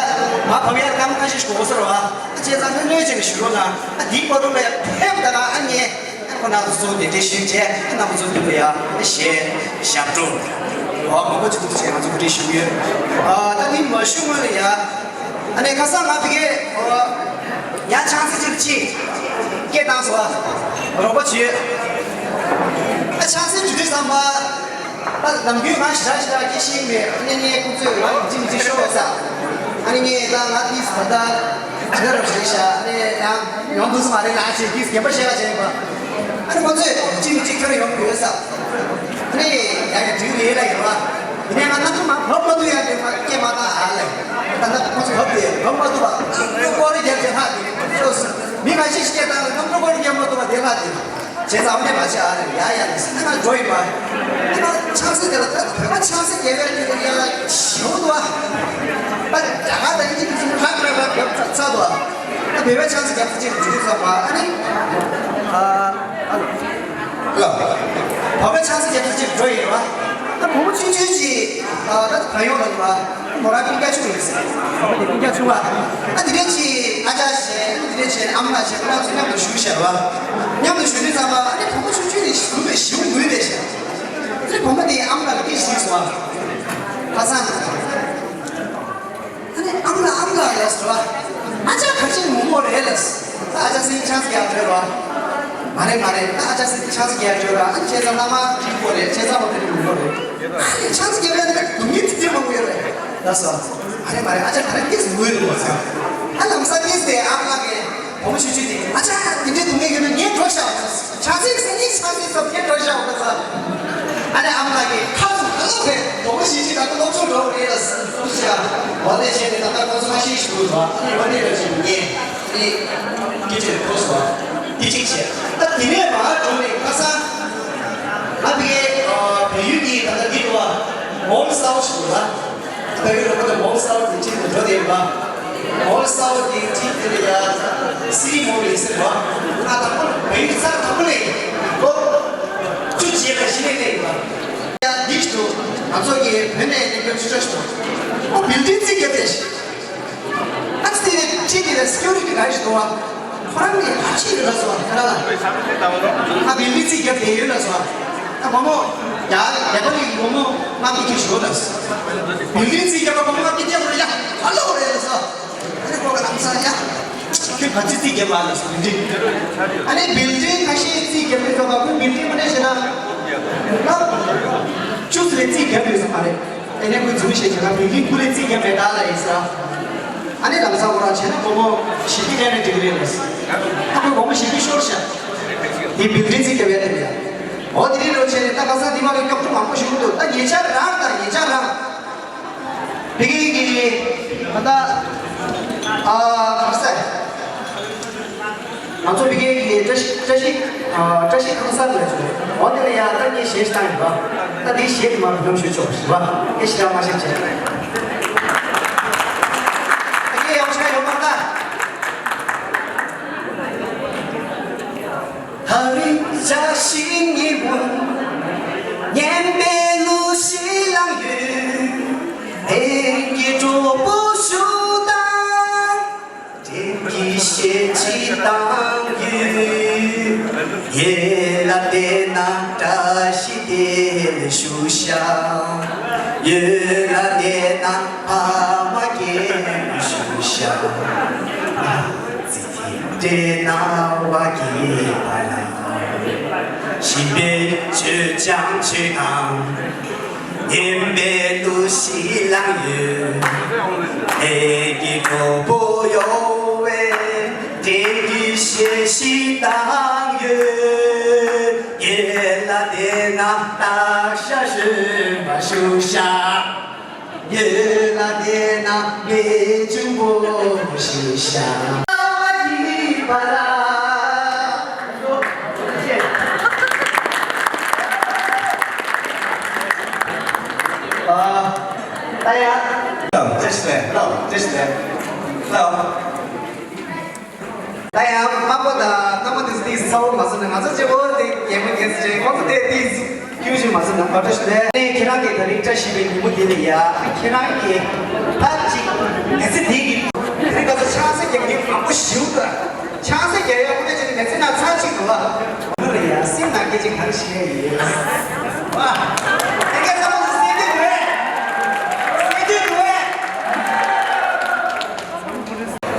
མར་བབས་ཡག་གམ་ཁ་ཤས་ཤིག་དགོས་ས་རེད་བ། བྱས་ཙང་ལྷོད་ལྷོད་བྱས་ནས་བཞུགས་རོགས་གནང་། ཨ་དེའི་བར་དུ་ལ་ཡང་ཕེབས་ད་ག་ཨ་ནེ། ཁོ་རྣམ་ཚོ་གདན་འདྲེན་ཞུས་བྱས་རྣམ་ཚོ་འདི་ལ་ཡང་ཞལ་ཞབས་བྲོ་འོ་མང་པོ་ཅིག་འདུག་ཅེས་ང་ཚོ་གོ་སྒྲིག་ཞུ་གི་ཡོད། ཨ་ད་འདི་མ་ཞུ་སྔོན་ལ་ཡ། ཨ་ནེ་ཁ་སང་ང་ཕ་གིར་ཨོ་ཡ་ཆང་ས་ཅིག་ཅིག་སྐད་བཏང་སོང་། རོགས་པ་བྱོས། ཆང་སེམས་ཇི་འདྲ་བསམ་པ། ད་ནམ་རྒྱུན་ང་ཞེ་དྲག་ཞེ་དྲག་སྐྱེ་ཤེས་མེད། ཨ་ནི་ངས་ཁོང་ཚོས་ང་ཡིན་གཅིག་མིན་གཅིག་ཤོར་བ་ས། ཨ་ནི་ངས་ད་ང་ཏིས་ད་ལྟ་ཇི་ལྟར་རེད་ཤག་ཨ་ནི་ཡང་ཡོང་ཐུབ་ས་མ་རེད་ལ། ཨ་ཅེ་ཏིས་རྒན་པ་བཤད་པ་བྱས་པ། ཨ་ནི་ཁོང་ཚོས་གཅིག་མིན་གཅིག་ཁྱོད་ཡོང་དགོས་ས། ཨ་ནི་ཡ་གི་དྲིན་རེད་ལ་ཡོད་བ། ཡིན་ནའི་ང་ནམ་རྒྱུན་མ་བབ་མ་ཐུབ་ཡ་དེ་མ་སྐད་མ་བཏང་ཨ་ལས། ད་ལྟ་ཁོང་ཚོ་བབ་དེ་བབ་མ་ཐུབ་པ། ཀོ་རེ་རྒྱབ་དེ་ལྷག་དེ་ཤོར་སོང་། མི་ཁ་ཤས་ཤིག་སྐད་བཏང་ལ་ནམ་རྒྱུན་ཀོ་རེ་རྒྱབ་མ་ཐུབ་པ་དེ་ལྷག་དེ། བྱས་ཙང་ཨ་ནི་མ་བྱེད་ཨ་རེ་ཡ་ཡ་ནི་སེམས་ནང་འགྲོ་ཡིན་པ། ཨ་ནི་ཆང་སེ་དེ་ལ་ད་བོད་པ་ཆང་སེ་རྒྱག་ཡ་དེ་ཡ་ལ་ཞེ་པོ་འདུག་ཨ། ད་རྒྱ་གར་དང་ཨིན་ཇི་དེ་ཚོ་རག་རག་རག་རྒྱབ་ཚར་ཚར་འདུག་ཨ། ད་བོད་པ་ཆང་སེ་རྒྱབ་ཚར་ཅིག་འཇུ་དུས་ཙམ་པ་ཨ་ནི། ཨ་ཨ་ལོ། བོད་པ་ཆང་སེ་རྒྱབ་ཚར་ཅིག་འགྲོ་ཡིན་པ། ད་བུ་མོ་ཆུང་ཆུང་ཅིག་ཨ་ད་ག་ཡོང་ལ་འདུག་ཨ། མོ་རང་སྤུན་ཀྱག་ཆུང་རེད་ཟེར། སྤུན་ཀྱག་ཆུང་བ། ཨ་དེ་འདྲ་ཅིག་ཨ་ཅག་བྱས་དེ་འདྲ་བྱས་ཨ་མ་བྱས་ཁོ་རང་ཚོ་མཉམ་དུ་བཞུགས་ཤར་བ། མཉམ་དུ་བཞུགས་དུས་ཙམ་པ་ཨ་ནི་བུ་མོ་ཆུང་ཆུང་དེ་ཞུ་བའི་ཞུ་ངུས་པའི་ཤར། ཨ་ནི་བུ་མོ་དེ་ཨ་མ་ལ་སྐད་ཞིག་སོང་བ། ཁ་སང་། ཨ་ནི་ཨ་མ་ལ་ཨ་མ་ལ་ལ་ཟེར་བ། ཨ་ཅག་ག་ཅིག་ངུ་མོ་རེད་ལ། ད་ཨ་ཅག་སེང་ཆང་ས་རྒྱག་བྲོས་བ། མ་རེད་མ་རེད། ད་ཨ་ཅག་སེང་ཆང་ས་རྒྱག་བྲོས་བ། ཨ་ནི་བྱས་ཙང་བླ་མ་སྐྱིད་པོ་རེད། བྱས་ཙང་བ་དེ་ངུ་མོ་རེད། ཨ་ནི་ཆང་ས་རྒྱག་བའི་སྡུག་བསྔལ་དེ་ཚོ་མང་པོ་ཡོད་རེད་ལ་སོ། ཨ་རེ་མ་རེད། ཨ་ཅག་ད་རེས་ཏིས་ངུས་འདུག་བ་ཟེར། ཨ་ལམ་སང་ཏིས་དེ་ཨ་མ་གི་བུ་མོ་ཆུང་ཆུང་དེ་ཨ་ཅག་དེ་འདྲའི་སྡུག་བསྔལ་ཡོད་ན་ངས་འགྲོ་ཤག་ཆང་སེང་ཟེར་ནི་ཆང་སེང་ཟེར་ངས་འགྲོ་ཤག་བ་ཟེར། ཨ་ནི་ཨ་མ་གི་ཁ་ཚུགས་ཁ་ཚུགས་དེ་བུ་མོ་ཆུང་ཆུང་ད་ལྟ་སློབ་ཆུང་འགྲོ་རེད་ལ་སུ་ཤག་འོ་དེ་བྱས་ནས་ད་ལྟ་ཁོ་ཚོ་ཁ་ཤས་ཤིག་འདུག་བ། ཨ་ནི་འོ་དེ་ལ་ཅིག་ངས་ཨ་ནི་སྐད་ཆ་ཐོས་སོང་བ། དེ་གཅིག་བྱས། ད་དེ་ནས་མར་འགྲོ་ནས་ཁ་སང་ང་དེ་གའི་བལ་ཡུལ་གྱི་ད་ལྟ་འདི་འདུག་བ། ཝོམ་སའོ་ཞིག་འདུག་ལ། ད་ཡོད་རེད་པ། ད་ཝོམ་སའོ་དེ་གཅིག་ཏུ་འགྲོ་དེ་ཡིན་པ། ཝོམ་སའོ་དེ་གཅིག་དེ་ལ་ཡ་སི་ཏི་མོ་ལ་ཡིན་ཟེར་བ། ང་དང་པོ་བལ་ཡུལ་ཚར་དང་པོ་ལ་ཡིན་ལོ། བཅུ་རྗེས་ལ་གཞི་ནས་ལས་ཡིན་པ། ཡ་འདི་ཞིག་འདུག་ང་ཚོ་གི་བོད་ནས་ལས་ཀ་ཆུ་ཚོད་ཞིག་འདུག་ཨོ་བིལ་ཌིང་རྩིས་རྒྱབ་དེ་ཞིག་ཨ་ཙི་དེ་ནས་ཁྱེད་ཀྱི་ལ་སི་ཀིའུ་རི་ཊི་ག་རེ་ཞིག་འདུག་བ། ཁོ་རང་གིས་ཕར་ཕྱིན་རེད་ལ་སོ། ཁ་ལ་ལ། ཨ་བིལ་ཌིང་རྩིས་རྒྱབ་དེ་ཡོད་ལ་སོ། ཨ་མ་མོ། ཡ་ལས་པ་ནི་མ་མོ་ང་མི་ཁྱེར་ཞོར་ལ་སོ། བིལ་ཌིང་རྩིས་རྒྱབ་པ་མ་མོ་ང་མི་ཁྱེར་ཞོར་ཡ་ག་ལ་འོ་རེད་ལ་སོ། ཨ་ནི་ཁོ་ག་ལམ་སང་ཡ་ཁྱོད་ག་ཚོད་རྩིས་རྒྱབ་པ་ལ་སོ་བིལ་ཌིང་། ཨ་ནི་བིལ་ཌིང་ཁ་ཤས་རྩིས་རྒྱབ་ནས་ཐོབ་པ་ཁོས་བིལ་ཌིང་མ་ནས་བྱས་ན། ཨ་བཅུ་ཙམ་ལས་རྩིས་རྒྱབ་ཡོད་ས་མ་རེད། དེ་ནས་ཁོས་རྫུན་བཤད་བྱས་ན་བིལ་ཌིང་ཀུ་ལེ་རྩིས་རྒྱབ་མེད་ད་ལ་ཡིན་ཟེར། ཨ་ནི་ལམ་སང་ཁོ་རང་བྱས་ན་སྒོར་མོ་བཞི་བཅུ་སྤྲད་ན་འགྲིག་གི་རེད་ལ་ཟེར། ཨ་ཁོས་སྒོར་མོ་བཞི་བཅུ་ཤོར་ཤག་དེ་བིལ་ཌིང་རྩིས་རྒྱབ་ཡ་དེ་ལ་ཡ། འོ་དེ་རིང་ལོ་བྱས་ནས་ད་ཁ་སང་དེ་མ་གི་སྐྱོབ་ཐུབ་མང་པོ་ཞིག་འདུག་ད་ཉེ་ཆར་རང་དང་ཉེ་ཆར་རང་། བི་གེ་གི་ད་ལྟ་ཨ་ག་རེ་ཟེར། ང་ཚོ་བི་གེ་གི་བཀྲ་ཤིས་བཀྲ་ཤིས་ཨ་བཀྲ་ཤིས་ཁང་གསར་ལ་བྱུང་། འོ་དེ་ལ་ཡང་ད་ངས་གཞས་བཏང་ཡོད་པ། ད་དེའི་གཞས་དེ་མར་འབུལ་ལམ་ཞུས་ཆོག་ཞུ་བ། ངས་ཞེ་དྲག་མ་བཤད་བྱས། ད་ངས་ཡག་ཆ་ཡོད་མ་ད། ད་རེས་བཀྲ་ཤིས་ཉིན་མོ། སྙན་པའི་གླུ་ཞིག་བླངས་ཡོད། དེང་གི་གྲོགས་པོ་ཞུ་དང་། དྲིན་གྱིས་བཤད་ཅིག་བཏང་ཡོད། ཡིད་ལ་བདེ་ན་བཀྲ་ཤིས་བདེ་ལེགས་ཞུ་ཤག་ཡིད་ལ་བདེ་ན་ཕ་མ་རྒན་ཞུ་ཤག་བདེ་ན་བ་གི་བ་ལ། ཞིམ་པའི་ཆོས་ཀྱང་ཆོས་དང་། སྙན་པའི་གླུ་ཞིག་བླངས་ཡོད། ངེད་ཀྱི་གྲོགས་པོ་ཡོང་བས་དྲིན་གྱིས་བཤད་ཅིག་བཏང་ཡོད། ཡིད་ལ་བདེ་ན་སྟག་ཤར་ཞོན་པ་ཞུ་ཤག་ཡིད་ལ་བདེ་ན་མི་ཆུང་པོ་ཞུ་ཤག་ད་ཡ། བཀྲ་ཤིས་བདེ་ལེགས། བཀྲ་ཤིས་བདེ་ལེགས། ད་ཡང་དམག་པ་དང་རྣམ་པ་དེ་ཚོ་དེའི་ཚ་བོ་མ་བཟོ་ནས་ང་ཚོ་གཅིག་པོ་དེ་རྒན་མོ་རྒན་ཚོ་བྱས། ཁོང་ཚོ་དེ་དེའི་ཁྱིའུ་ཞིག་མ་བཟོ་ནས། བཀྲ་ཤིས་བདེ་ལེགས། ཁྱེད་རང་གིས་ད་རིང་བཀྲ་ཤིས་པའི་ཉིན་མོ་འདི་ལ་ཡ་ཁྱེད་རང་གིས་ད་ཅིག་མི་ཚེ་འདི་གི་དེ་ག་ཚོད་ཆང་ས་རྒྱག་མཁན་མང་པོ་ཞིག་འདུག་ཆང་ས་རྒྱག་ཡ་ཁོ་ན་ཅིག་མི་ཚེ་ནང་ཚར་གཅིག་འདུག་ཨ། ཁོ་ལ་ཡ་སེམས་ནང་སྐད་ཅིག་ག་རེ་བཤད་ཡིན། ཨ། དེ་ག་ཚང་མ་སེམས་འདུན་འདུག་ཨེ། སེམས་འདུན་འདུག་ཨེ།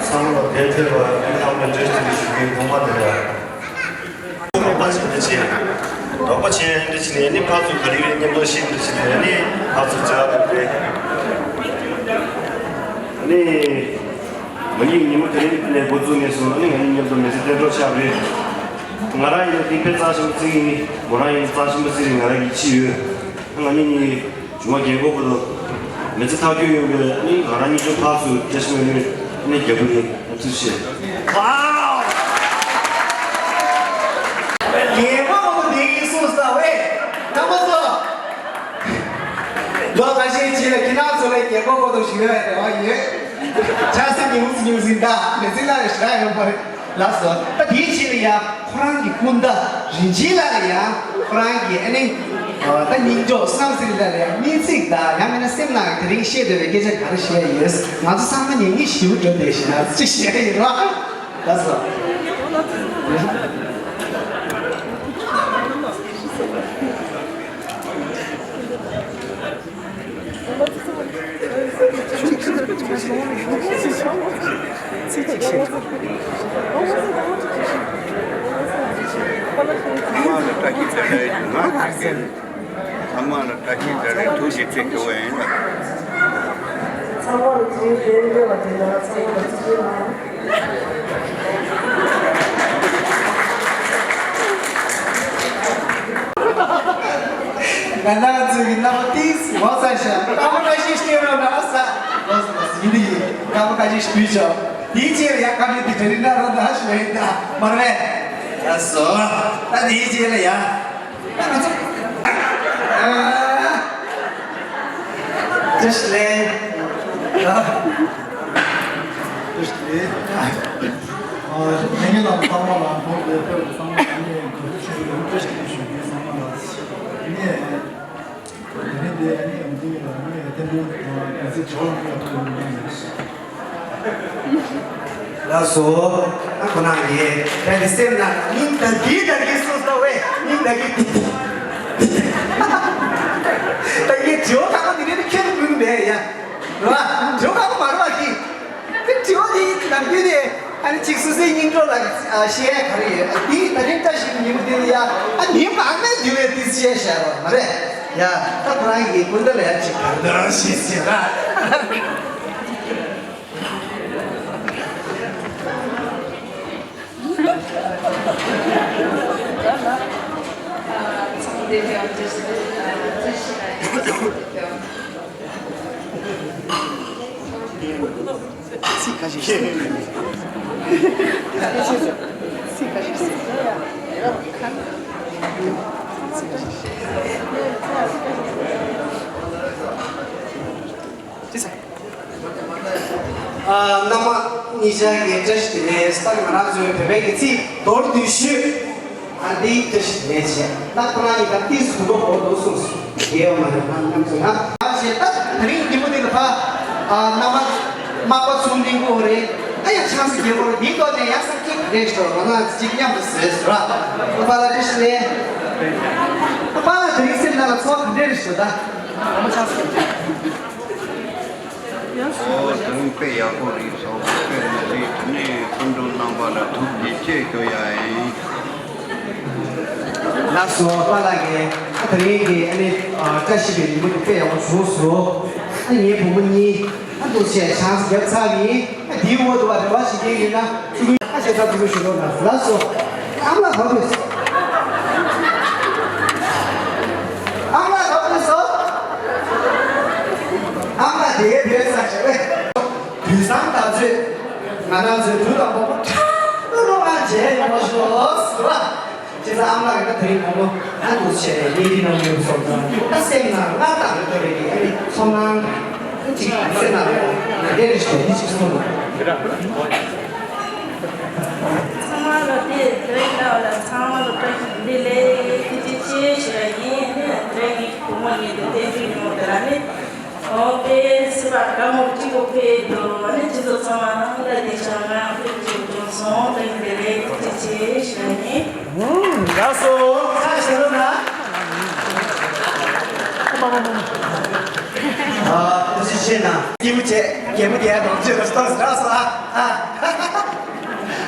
ཚང་མ་ལ་བདེ་ཐེར་བ་ཡིན་ཐང་མེད་འདྲེ་ཞིག་ཞུ་གི་ཐོག་མ་དེ་ལ། རོགས་པ་བྱེད་འདི་བྱེད། རོགས་པ་བྱེད་འདི་ ང་ཚོ་ག་རེ་རེད་མཉམ་དུ་ཤེས་འདུག་ཟེར་ནས་ནི་ང་ཚོ་བྱ་བ་རེད། ནི་ང་གཉིས་ཉིན་མོ་དེ་རིང་ནས་འགོ་བཙུགས་ནས་སོང་ནི་ང་གཉིས་མཉམ་དུ་མི་ཚེ་གཏན་གྲོགས་ཆགས་རེད། ང་རང་ཡིན་ན་དེ་དཔེ་རྩ་ཆེན་པོ་བརྩི་གི་ཡིན། མོ་རང་ཡིན་ན་རྩ་ཆེན་པོ་བརྩི་རེད། ང་རང་གི་ཁྱི་ཡོད། ང་གཉིས་གཉིས་ཇུ་མ་རྒན་གོག་པོ་དང་མི་ཚེ་ཐག་གཅོད་ཡོང་གི་ནི་ང་རང་གཉིས་ཆོ་ཕར་ཚུར་བཀྲ་ཤིས་མ་ཡོང་ནི་རྒྱབ་པོ་ཡིན། ཐུགས་རྗེ་ཆེ། ཝའོ། རྒན་གོག་པོ་དེ་གིས་གསུངས་ས་ཝེ། རྣམ་པ་ཚོ། ལོ་ཁ་ཤས་རྗེས་ལ་ཁྱེད་རང་ཚོ་ལ་རྒན་གོག་པོ་དང་ཞུ་ཡ་རེ་བ་ཡོད། ཆ་ས་ཉུང་སུ་ཉུང་སུ་ཡིན་ད་མི་ཚེ་ལ་རེ་ཞིག་ཡོང་པ་རེད། ལགས་སོ། ད་དེའི་རྗེས་ལ་ཡང་ཁོ་རང་གི་སྤུན་ཟླ་རིན་ཆེན་ལགས་ལ་ཡང་ཁོ་རང་གི་ཨ་ནི་ད་སྙིང་ཅོག་བསམ་སྲིད་ལ་ཡང་སྨོན་ཚིག་དང་ཡང་མིན་ན་སེམས་ནང་དེ་རིང་བཤད་འདོད་པའི་སྐད་ཆ་ག་རེ་བཤད་ཡོད། ང་ཚོ་ཚང་མ་ཉན་གྱི་ཞིབ་འགྲོ་བསྡད་ཤི་ན་ཅི་བཤད་ཡོད་རོགས། ལགས་སོ། ཚང་མ་ལ་བཀྲ་ཤིས་བདེ་ལེགས་ཡོད་ན། ཚང་མ་ལ་བཀྲ་ཤིས་བདེ་ལེགས་ཐུགས་རྗེ་ཆེ་ཞུ་བ་ཡིན་ལ། ཚང་མ་ལ་བཀྲ་ཤིས་བདེ་ལེགས་ཡོད་པ་དེ་འདྲ་ཚང་མ་ལ་བཀྲ་ཤིས་བདེ་ལེགས། ང་རང་ཚོའི་རྣམ་པ་ཏིས་ངོ་ཚ་ཤ་སྐར་མ་ཁ་ཤས་ཤེས་རོགས་གནང་ས། ལོ་ཡིན་ཡིན་སྐར་མ་ཁ་ཤས་ཤིག་བུད་ཆོག་དེའི་ཕྱིར་ཡ་ཁ་ཤས་དེ་གྲ་རི་ན་རོ་ན་ཤོད་ཡིན་ད་མར་བས། ཡ་སོ། ད་དེའི་ཕྱིར་ལ་ཡ། ད་ང་ཚོ། ཨ། བཀྲ་ཤིས་བདེ་ལེགས། བཀྲ་ཤིས་བདེ་ལེགས། ཨ། ཉེ་ཉེ་ལ་ཚང་མ་ལ་ཐོག་ལས་ཕེབས་པའི་ཚང་མ་ལ་ནི་གུས་བཀུར་ཆེན་པོས་བཀྲ་ཤིས་བདེ་ལེགས་ཞུ་རྒྱུ་ཚང་མ་ལ་ནི། དེ་རིང་འདི་ཨ་ནི་འདི་ལ་ནི་ཐེར་འདོན་དང་གལ་སྲིད་བྱ་བ་མི་ལ་ཐུག་ཡོང་ཡིན། ལགས་སོ། ཨ་ཁོ་ན་ཡེ་ད་འདི་སེམས་ན་སྙིང་ད་གི་ད་གི་སོ་ས་བས་སྙིང་ད་གི་ད་གི་བྱེའུ་ཁ་པོ་འདི་རིང་ཁྱེད་མིན་པས་ཡ། རེད་བ། བྱེའུ་ཁ་པོ་མ་རེད་བ་འདི། དེ་དྲི་བ་འདི་ནམ་རྒྱུན་ནས་ཨ་ནི་གཅིག་སོ་སོའི་སྙིང་གྲོགས་ལ་བཤད་ཡ་ག་རེ་ཡོད། ཨ་འདི་ད་རིང་བཀྲ་ཤིས་ཉིན་མོ་འདི་ལ་ཡ་ཨ་ནི་མང་མེད་འདི་བས་འདི་བཤད་བཤད་རོགས་མ་རེད་ཡ། ད་ཁོ་རང་གི་སྐུ་མདའ་ལ་ཡ་གཅིག་ག་རེ་འདྲ་བཤད་ཟེར་ར། ཚང་མ་བདེ་པོ་ཡོད་པ་ཞིག་ལ་ཡིན། ཚང་མ་བདེ་པོ་ཡོད། ཚིག་ཁ་ཤས་ཤིག་ཚིག་ཁ་ཤས་ཤིག་ཨ། རྣམ་པ་གཉིས་ཆ་གི་བཀྲ་ཤིས་བདེ་ལེགས། ད་ང་རང་ཚོའི་བོད་པའི་གི་ཚིག་མདོར་བསྡུས་ཤོས། ཨ་འདི་བཀྲ་ཤིས་བདེ་ལེགས་བྱས། ད་ཁོ་རང་གཉིས་ད་ཏིས་གུས་པ་གོ་འདུག་གསུངས་སོང་། རྒྱལ་བ་མ་ཡིན་ན་རྣམ་ཚོ་ཡང་། ཨ་ཞེས་ད་དེ་རིང་འདི་མོ་འདི་ལ་ཕ། ཨ་རྣམ་པ་མག་པ་ཚུར་འདྲེན་གོ་རེད། ཨ་ཡ་ཆང་སི་རྒྱལ་པོ་རེད། འདི་ཐོག་ནས་ཡང་སེམས་སྐྱིད་རེད་ཤོ། ང་ཚོ་གཅིག་མཉམ་དུ་ཟེར་ཟེར་ར། ཨ་པ་ལ་བཀྲ་ཤིས་བདེ་ལེགས། ཨ་པ་ལ་དེ་རིང་སེམས་ནང་ལ་ཚོར་བ་ག་འདྲ་རེད་ཤོ་ད། ཨ་མ་ཆང་སི་རྒྱལ་པོ། ཨོ་དེ་རིང་དཔེ་ཡག་པོ་རེད་ཟེར་བ་དཔེ་མི་སྲིད། དེ་ནས་སྐུ་མགྲོན་རྣམ་པ་ལ་ཐུགས་རྗེ་ཆེ་ཞུ་ཡ་ཡིན། ལགས་སོ། པཱ་ལགས་ཀྱིས་ཨ་དེ་རིང་གི་ཨ་ནི་ཨ་བཀྲ་ཤིས་པའི་ཉིན་མོ་འདི་དཔེ་ཡག་པོ་བྱུང་སོང་། ཨ་ངའི་བུ་མོ་གཉིས་ཨ་འདུག་བྱས་ཆང་ས་བརྒྱབ་ཚར་ཡིན། ཨ་འདིའི་འོག་ཏུ་བ་རེ་བ་ཞིག་ཡིན་ན་ཚུར་ཨ་ཞེ་ས་ཚུར་ཞུ་རོགས་གནང་། ལགས་སོ། ཨ་མ་ལགས་ག་པར་ཕེབས་སོང་། ཨ་མ་ལགས་ག་པར་ཕེབས་སོང་། ཨ་མ་དེ་གའི་བེད་ས་ཞིག་རེད། དུས་སང་ད་ཚོད་ང་རང་ཚོའི་བུ་དང་བུ་མོ་ཁྲ་ལོ་ལོ་ང་མཇལ་ཡོང་བ་ཤོག་ཟེར་བ། བྱས་ཙང་ཨ་མ་ལགས་ཀྱིས་ད་དེ་རིང་བུ་མོ་ཨ་འདུག་བྱས་ནས་གཉེན་སྒྲིག་གནང་མྱོང་སོང་ཙང་ད་སེམས་ནང་ང་དང་ལྟ་བའི་གི་ཨ་ནི་ཚོར་སྣང་ཅིག་སེམས་ནང་ལ་ཡོང་། ང་དེ་རེ་ཞིག་འདི་ཅིག་གསུངས་འདུག་ཚང་མ་ལ་དེ་དེ་རིང་ལ་ཚང་མ་ལ་བཀྲ་ཤིས་བདེ་ལེགས་ཐུགས་རྗེ་ཆེ་ཞུ་ཡ་ཡིན། ཨ་ནི་དེ་རིང་གི་བུ་མོ་གཉིས་དེ་བསྟན་འཛིན་ཡོང་དེ་ལ་ནི། ཨོ་དེ་སི་པ་དགའ་མོ་གཅིག་པོ་ཕེབས་འདུག་ཨ་ནི་སྤྱི་ཚོགས་ཚང་མ་ལ་དེ་བྱ་ང་ཕེབས་ཀྱི་བྱུང་སོང་། བཀྲ་ཤིས་བདེ་ལེགས་ཐུགས་རྗེ་ཆེ་ཞུ་ཡ་ཡིན། ལགས་སོ། ཁ་ཤས་ལོ་ན། ཨ་ཐུགས་རྗེ་ཆེ་ན། སྐྱིད་པོ་བྱས་རྒྱལ་པོ་རྒྱལ་དང་བཅས་པ་སྟོན་ཟེར་སོ་ཨ།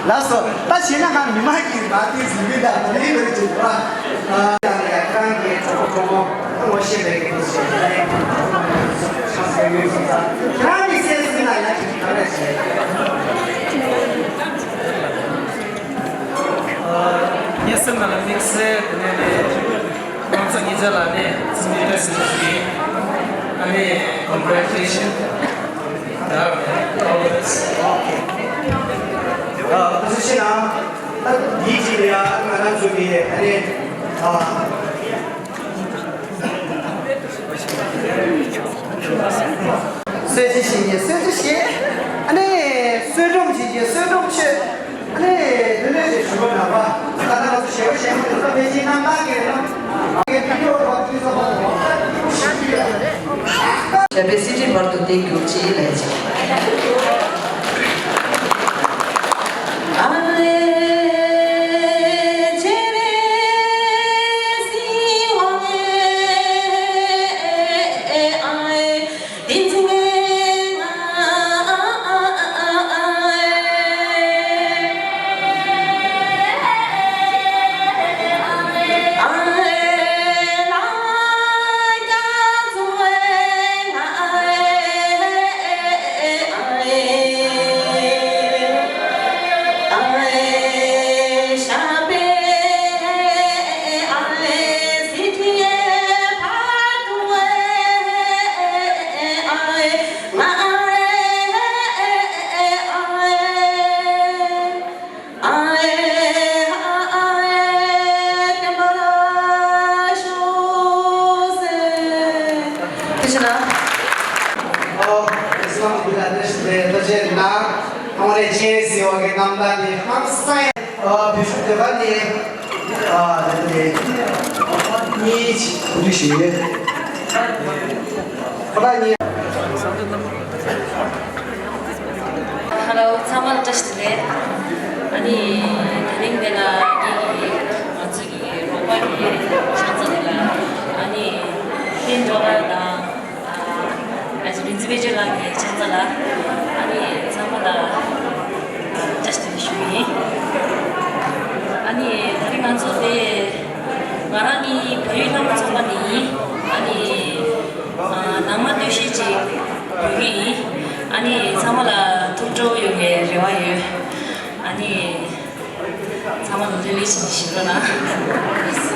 ལགས་སོ། ད་བྱས་ན་ང་མི་མང་གི་མ་དེ་ཟིན་གི་ད་མི་རིགས་རིགས་ཅིག་པ། ཨ། ཁྱེད་རང་གི་གྲོགས་པོ་གྲོགས་མོ་ངོ་ཤེས་པའི་གི་དུས་ཚོད་ནས་ཆགས་སོང་ཡོད་ཟེར་ཙང་། ཁྱེད་རང་གི་སེམས་སུ་ན་ཡང་ཅིག་ག་རེ་བྱེད། ངའི་སེམས་ནང་ལ་དམིགས་བསལ་དེ་ནས་ནས་ཁོང་ཚོ་གཉིས་ཆ་ལ་ནས་འཚམས་འདྲི་བཀྲ་ཤིས་བདེ་ལེགས་ཞུ། ཨ་ནི་congratulation. ཨ་ནི་ཨ་འདི་ཅི་ལ་ཨ་ང་རང་ཚོ་གི་ཨ་ནི་ཨ། གསོལ་ཇ་བཞེས་ཀྱི་གསོལ་ཇ་བཞེས། ཨ་ནི་གསོལ་སྒྲོམ་བཞེས་ཀྱི་གསོལ་སྒྲོམ་མཆོད། ཨ་ནི་དེ་འདྲ་ཞིག་ཞུ་བ་ན་བ། ད་ལྟ་ང་ཚོ་ཞལ་པར་ཞལ་པར་དེ་ཚོ་ཕལ་ཆེར་རྣམ་པ་གི་རེད། ང་གི་བི་ཌི་ཡོ་བར་དུ་ཚོ་བ། ཞལ་པའི་སི་ཌི་བར་དུ་དེ་བསྒྱུར་ཅིག་ལས་ཅིག། ཨོ། ཨིས་ལམ་བྷི་ལ་དེཤ་ལས་ད་ཅེ་ན་ཁོང་རེ་ཅེ་ཟེར་བ་གི་རྣམ་ཐར་ནི་ཧང་སང་། ཨ་བི་ཤུ་དེ་ག་ནི་ཨ་དེ་ནི་གཉིས་གུ་དུ་ཞུ་ཡོད། ཁོ་ན་ནི། ཧེ་ལོ། ཚང་མ་ལ་བཀྲ་ཤིས་བདེ་ལེགས། ཨ་ནི་དེ་རིང་འདི་ལ་ངེད་ཀྱི་ང་ཚོ་གི་རོགས་པ་གི་ཆང་ས་འདི་ལ་ཨ་ནི་ཕིན་ཌོ་ལར་དང་། ཨ་ནི་རིག་འཛིན་དཔལ་སྒྱུར་ལགས་ཀྱི་ཆང་ས་ལ་ཨ་ནི་ཚང་མ་ལ་བཀྲ་ཤིས་བདེ་ལེགས་ཞུ་གི་ཡིན། ཨ་ནི་དེ་རིང་ང་ཚོ་དེ་ང་རང་གི་བོད་ཡིག་བསླབ་པ་ཚོགས་པ་ནས་ཡིན། ཨ་ནི་ཨ་ནང་མ་སྟོད་གཞས་ཅིག་འབུལ་གི་ཡིན། ཨ་ནི་ཚང་མ་ལ་ཐུགས་སྤྲོ་ཡོང་བའི་རེ་བ་ཡོད། ཨ་ནི་ཚང་མ་ལ་ལྷོད་ལྷོད་བྱས་ནས་བཞུགས་རོགས་གནང་།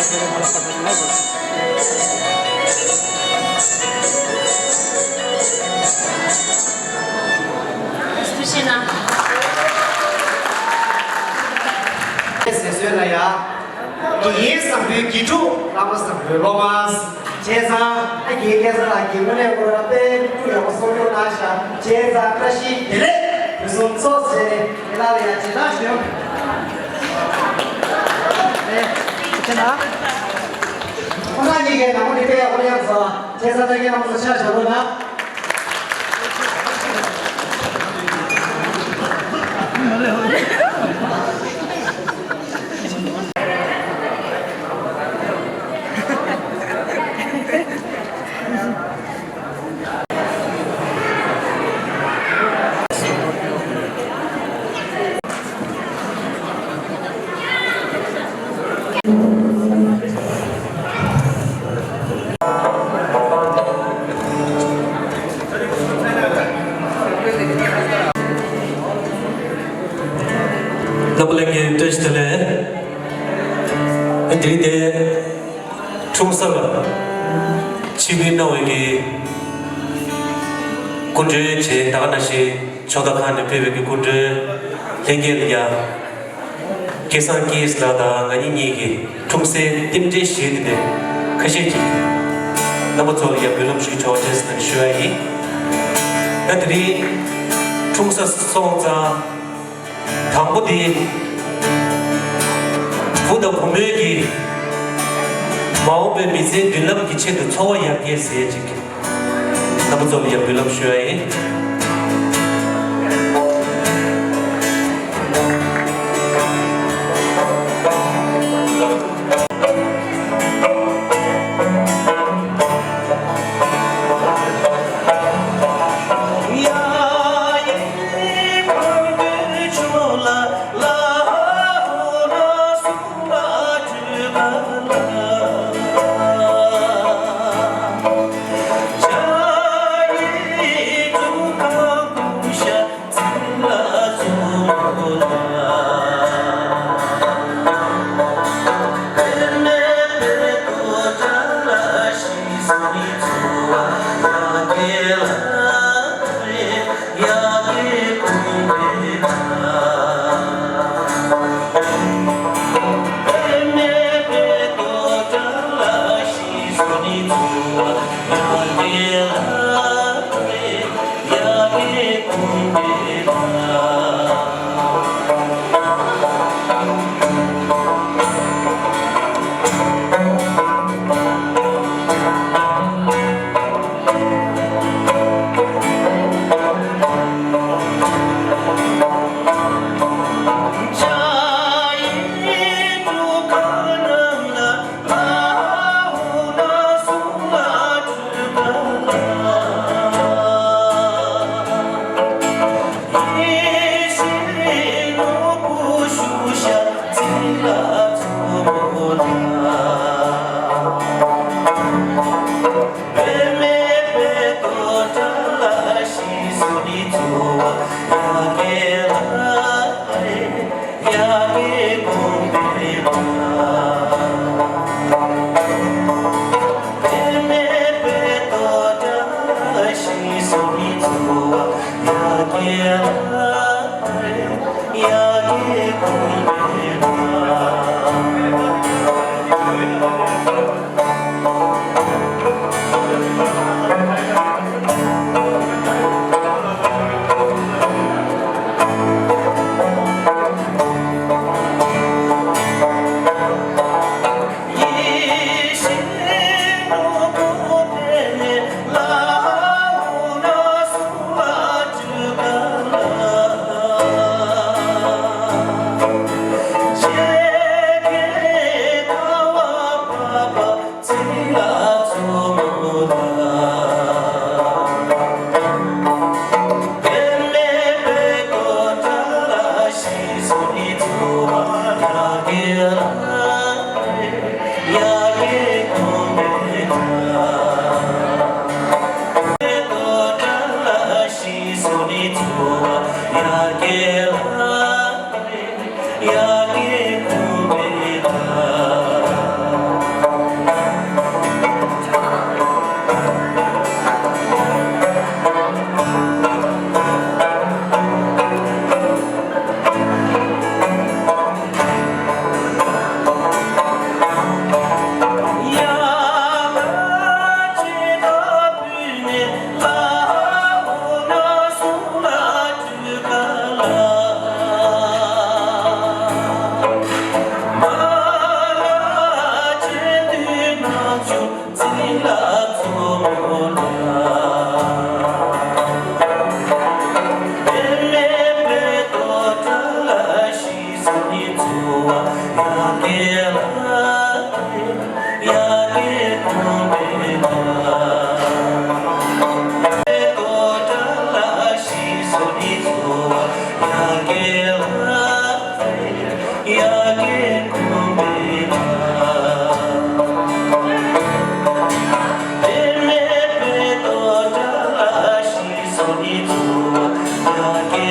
ཐུགས་རྗེ་གནང་། ཟེར་སྲོལ་ལ་ཡ། དགེ་རྒན་བཟང་པོའི་དགེ་ཕྲུག་བླ་མ་བཟང་པོའི་སློབ་མ། བྱས་ཙང་ཨ་རྒན་སྐལ་བཟང་ལགས་ཀྱིས་དངོས་གནས་ཁོ་རང་དཔེ་ཐུགས་ཡག་པོ་གསོ་སྐྱོང་གནང་ཤག་བྱས་ཙང་བཀྲ་ཤིས་བདེ་ལེགས་དུས་གསུམ་ཚོགས་བྱས་ནས་ཨེ་ལ་ལ་ཡ་རྗེས་གནང་ཞུ། ཨེ་ཁྱེད་ན། ཁོང་རྣམ་གཉིས་ཀའི་ནང་མི་དཔེ་ཡག་པོ་ཡག་སོང་། བྱས་ཙང་ད་ངས་ལམ་སང་ཕྱག་བཞག་དགོས་ན། རྣམ་པ་ལྷན་རྒྱས་བཀྲ་ཤིས་བདེ་ལེགས། དེ་རིང་འདིར་འཁྲུངས་ས་ལ་ཆིབས་བསྒྱུར་གནང་བའི་གི་སྐུ་མགྲོན་བྱས། ད་ག་ནང་བཞིན་ཕྱོགས་མཐའ་ཁག་ནས་ཕེབས་པའི་གི་སྐུ་མགྲོན་ལྷན་རྒྱས་ལ་ཡ། སྐལ་བཟང་སྐྱིད་ལགས་དང་ང་གཉིས་གཉིས་ཀྱི་འཁྲུངས་སའི་རྟེན་འབྲེལ་བཞེས་ཏེ་ནས་ཁ་ཤས་ཀྱིས་རྣམ་པ་ཚོ་ལ་ཡང་འབུལ་ལམ་ཞུ་ཆོག་ཅེས་ཞུ་ཡ་ཡིན། ད་དེ་རིང་འཁྲུངས་ས་སོང་ཙང་དང་པོ་དེ་བུ་དང་བུ་མོའི་གི་མ་འོངས་པའི་མི་ཚེའི་མདུན་ལམ་གྱི་ཆེད་དུ་འཚོ་བ་ཡར་རྒྱས་ཟེར་ཅིག་རྣམ་པ་ཚོ་ལ་ཡང་འབུལ་ལམ་ཞུ་ཡ་ཡིན།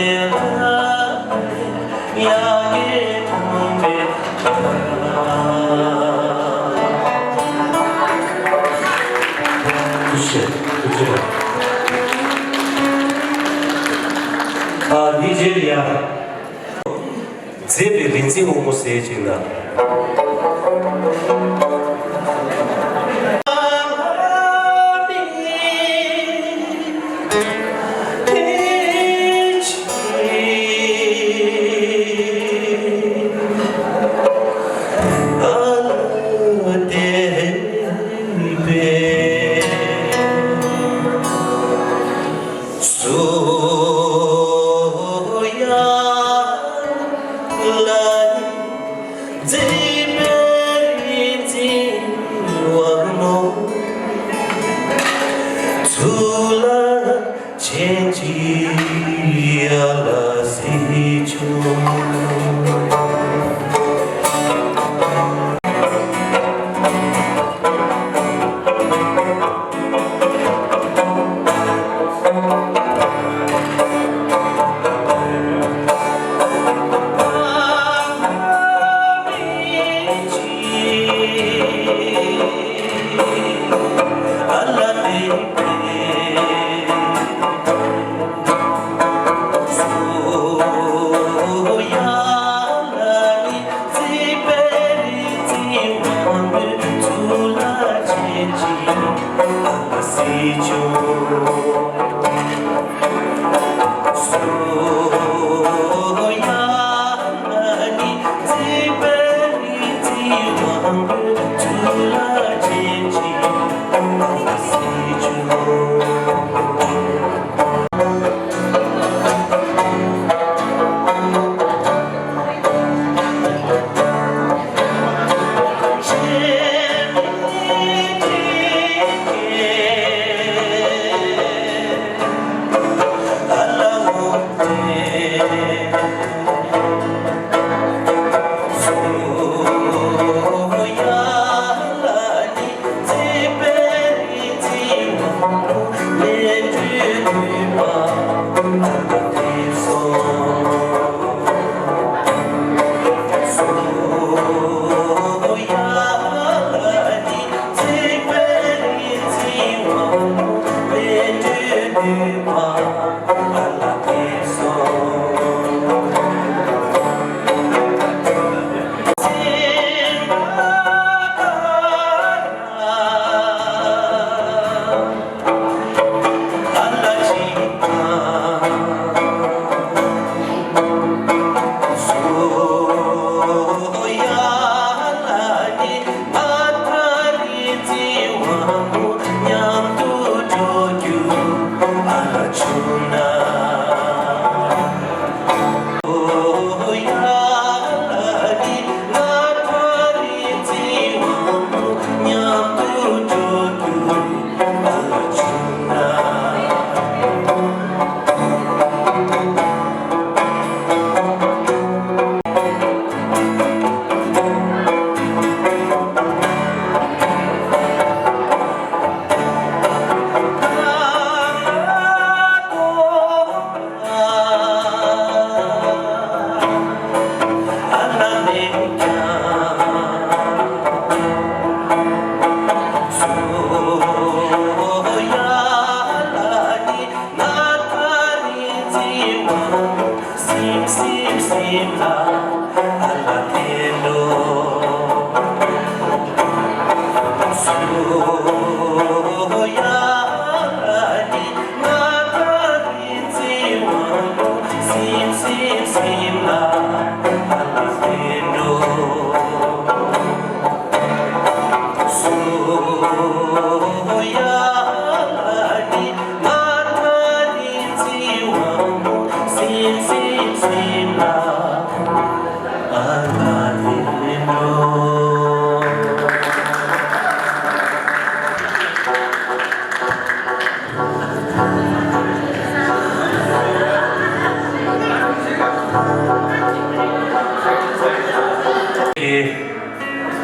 ཨ་འདི་རྗེས་ལ་ཡ། མཛེས་པའི་རིག་འཛིན་དབང་མོ་ཟེར་ཅིག་ལ།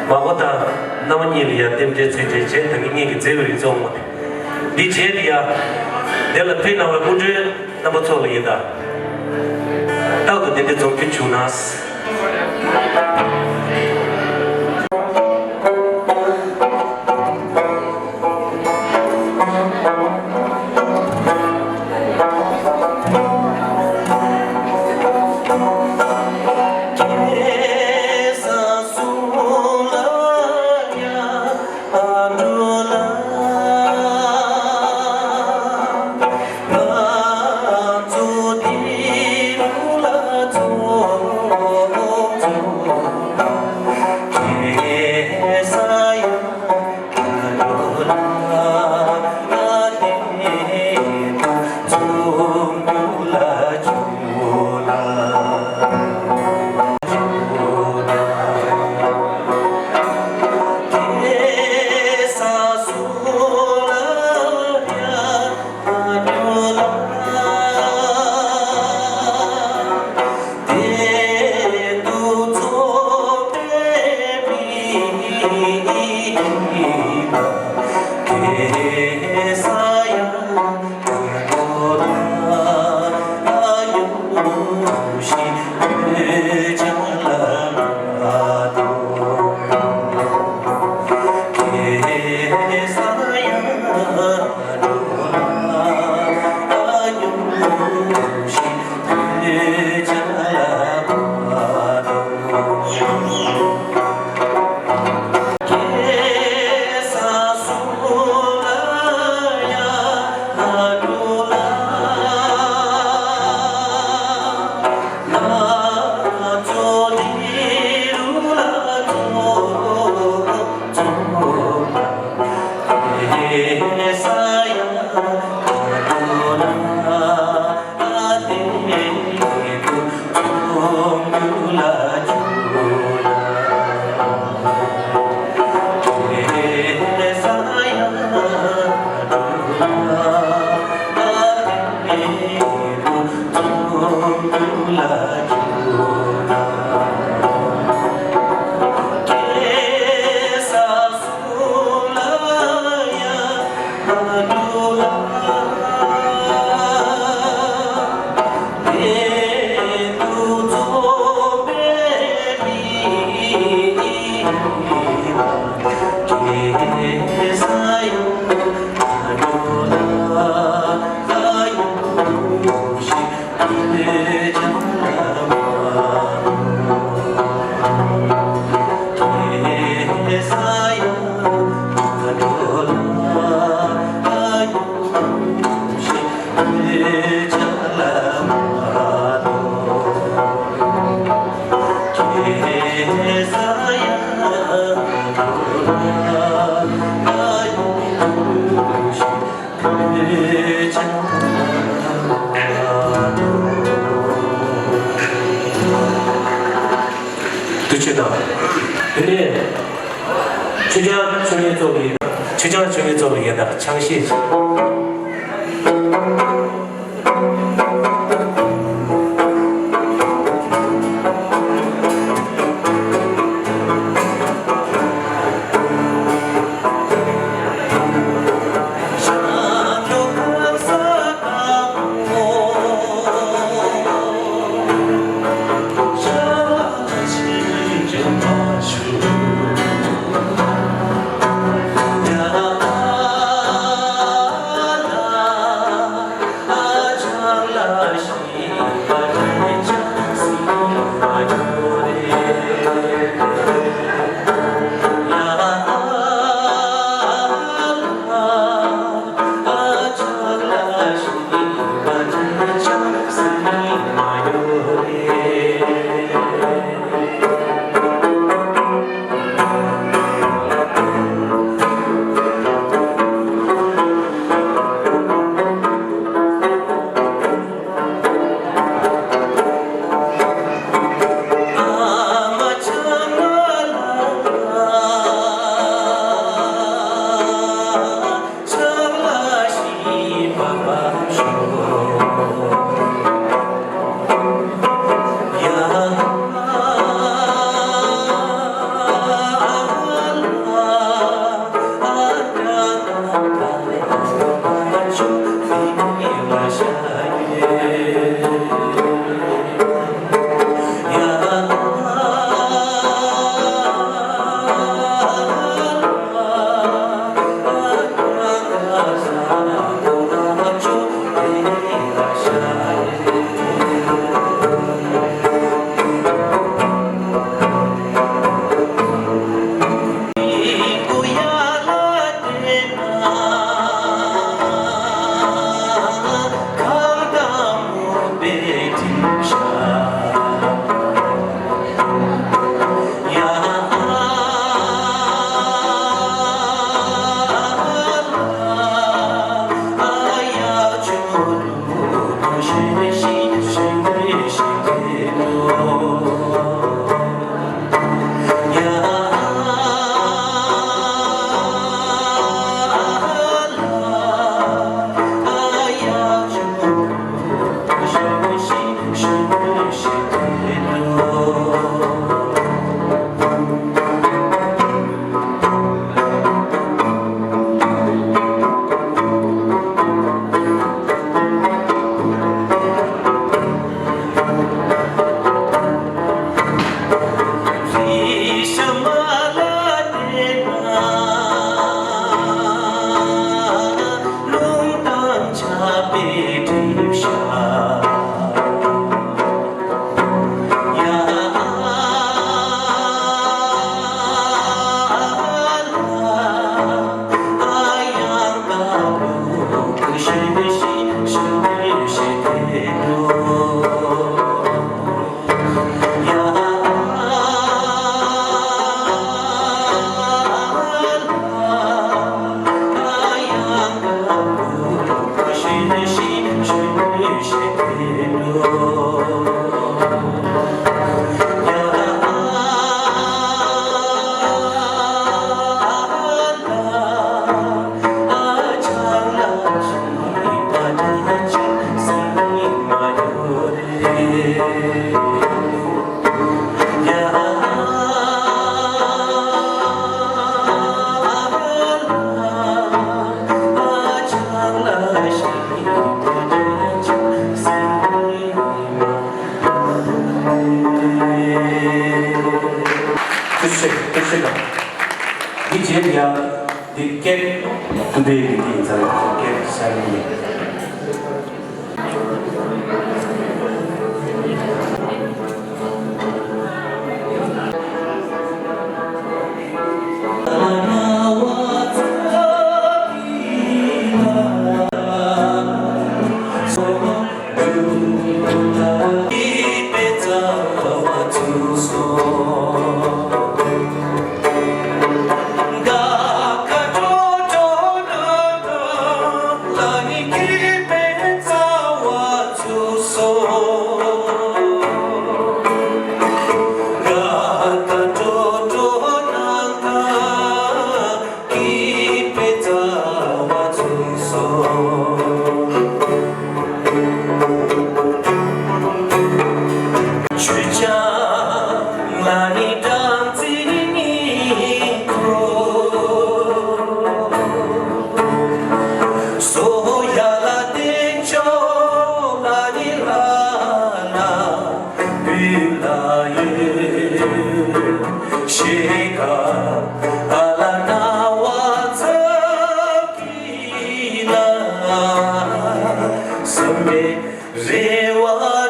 མ་གོ་དང་རྣམ་པ་གཉིས་ལ་ཡང་རྟེན་འབྲེལ་ཚིག་བཅད་བྱས། ད་གིན་ངེད་ཀྱི་མཛེས་པའི་རིག་འཛིན་དབང་མོ་དེ། འདི་བྱས་ཏེ་ཡ། དེ་ལ་ཕུལ་གནང་བའི་སྐུ་མགྲོན་རྣམ་པ་ཚོ་ལ་ཡིན་ད། འདི་རྫོང་ཁྱོན་བྱུང་ན། ཐུགས་རྗེ་གནང་། དེ་ནས་ཆོས་སྐྱོང་ཆོས་གཉེར་ཚོགས་ཀྱི་ཆོས་སྐྱོང་ཆོས་གཉེར་ཚོགས་ཀྱི་ཡན་ལག་ཆང་བཞེས། ཐུགས་རྗེ་ཆེ། ཐུགས་རྗེ་ཆེ་གནང་། འདི་རྗེས་ལ་ཡང་འདི་སྐད་དུ་བའི་འདི་ཡིན་ཙང་སྐད་ཤར་ནི་ཡིན། རེ་བ་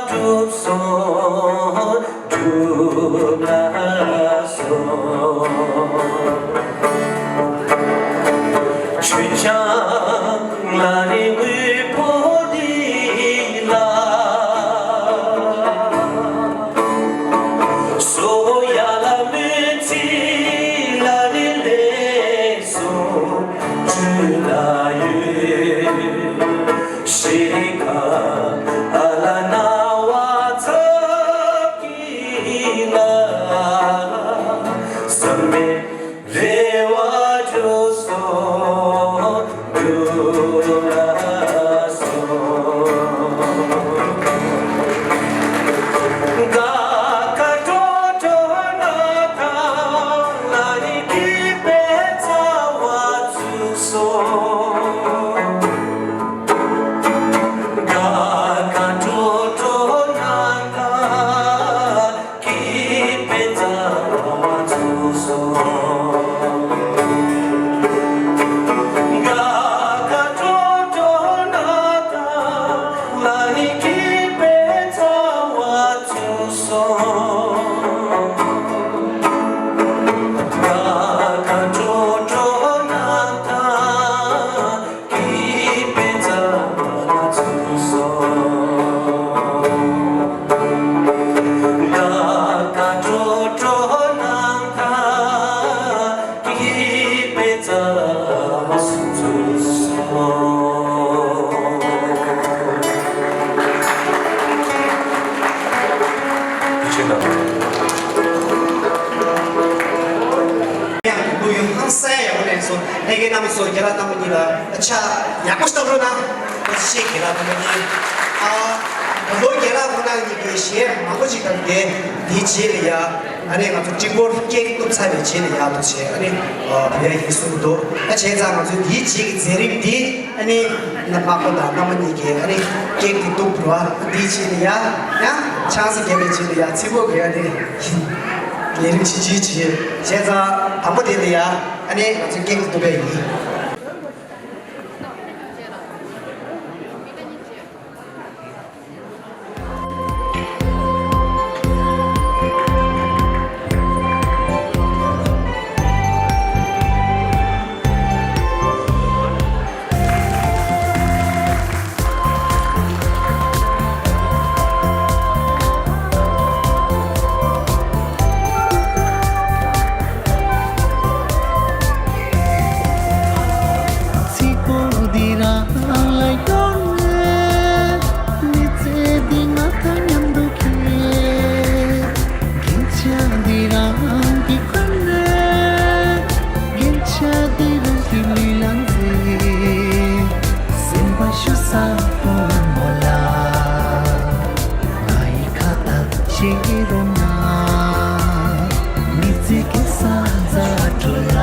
འགྲུབ་སོང་། འགྲུབ་ལ་སོང་། ཆུ་བྱང་ལ་ནི་དངོས་པོ་འདི་ལ། སོ་ཡ་ལ་མི་ཚེ་ལ་ནི་ལེགས་སོ་འགྲུབ་ལ་ཡོད། ཤེས་ཁ་ཨ་ལ་ན་བ་ཚ་གི་ན་བསམ་མེད་རེ་བ་འགྲུབ་སོང་། འགྲུབ་ལ་སོང་། ག་ག་ཏོ་ཏོ་ན་ཐང་ལ་ནི་གི་པེ་ཚ་བ་ཚུགས་སོང་། ཡང་ཁོ་ཡུལ་ཧང་སང་ཡག་པོ་ལེན་སོང་། ལྷན་རྒྱས་རྣམ་པ་ཚོ་རྒན་ལགས་རྣམ་པ་གཉིས་ལ་ཕྱག་ཡག་པོ་ཞིག་བཏབ་རོགས་གནང་། ཐུགས་རྗེ་ཆེ། རྒན་ལགས་རྣམ་པ་གཉིས། ཨ། ད་དུང་རྒན་ལགས་ཁོང་རྣམ་གཉིས་ཀྱིས་གཞས་མང་པོ་ཞིག་བཏབ་ཡོད། དེའི་རྗེས་ལ་ཡ། ཨ་ནི་ང་ཚོ་སྤྲིན་ཕོར་ཀེག་གཏུབ་ཚར་བའི་རྗེས་ལ་ཡ་འདུག་བྱས། ཨ་ནི་ཨ་བོད་ཡིག་གསུང་གི་འདུག་ཨ་བྱས་ཙང་ང་ཚོའི་དེའི་རྗེས་ཀྱི་མཛད་རིམ་འདི་ཨ་ནི་ན་དམག་པ་དང་མནའ་མ་གཉིས་ཀྱིས་ཨ་ནི་ཀེག་འདི་གཏུབ་འགྲོ་བ། དེའི་རྗེས་ལ་ཡ་ཡང་ཆང་ས་བརྒྱབ་པའི་རྗེས་ལ་ཡ་ཚིག་པོ་གི་ཨ་ནི་ལས་རིམ་ཆེ་ཆེ་བྱས། བྱས་ཙང་དང་པོ་དེ་ལ་ཡ་ཨ་ནི་ང་ཚོའི་ཀེག་འདི་གཏུབ་པ་ཡིན། ཁྱེད་རོ་ན། མི་ཚེ་ཁེ་ས་ཛ་དྲོ་ལ།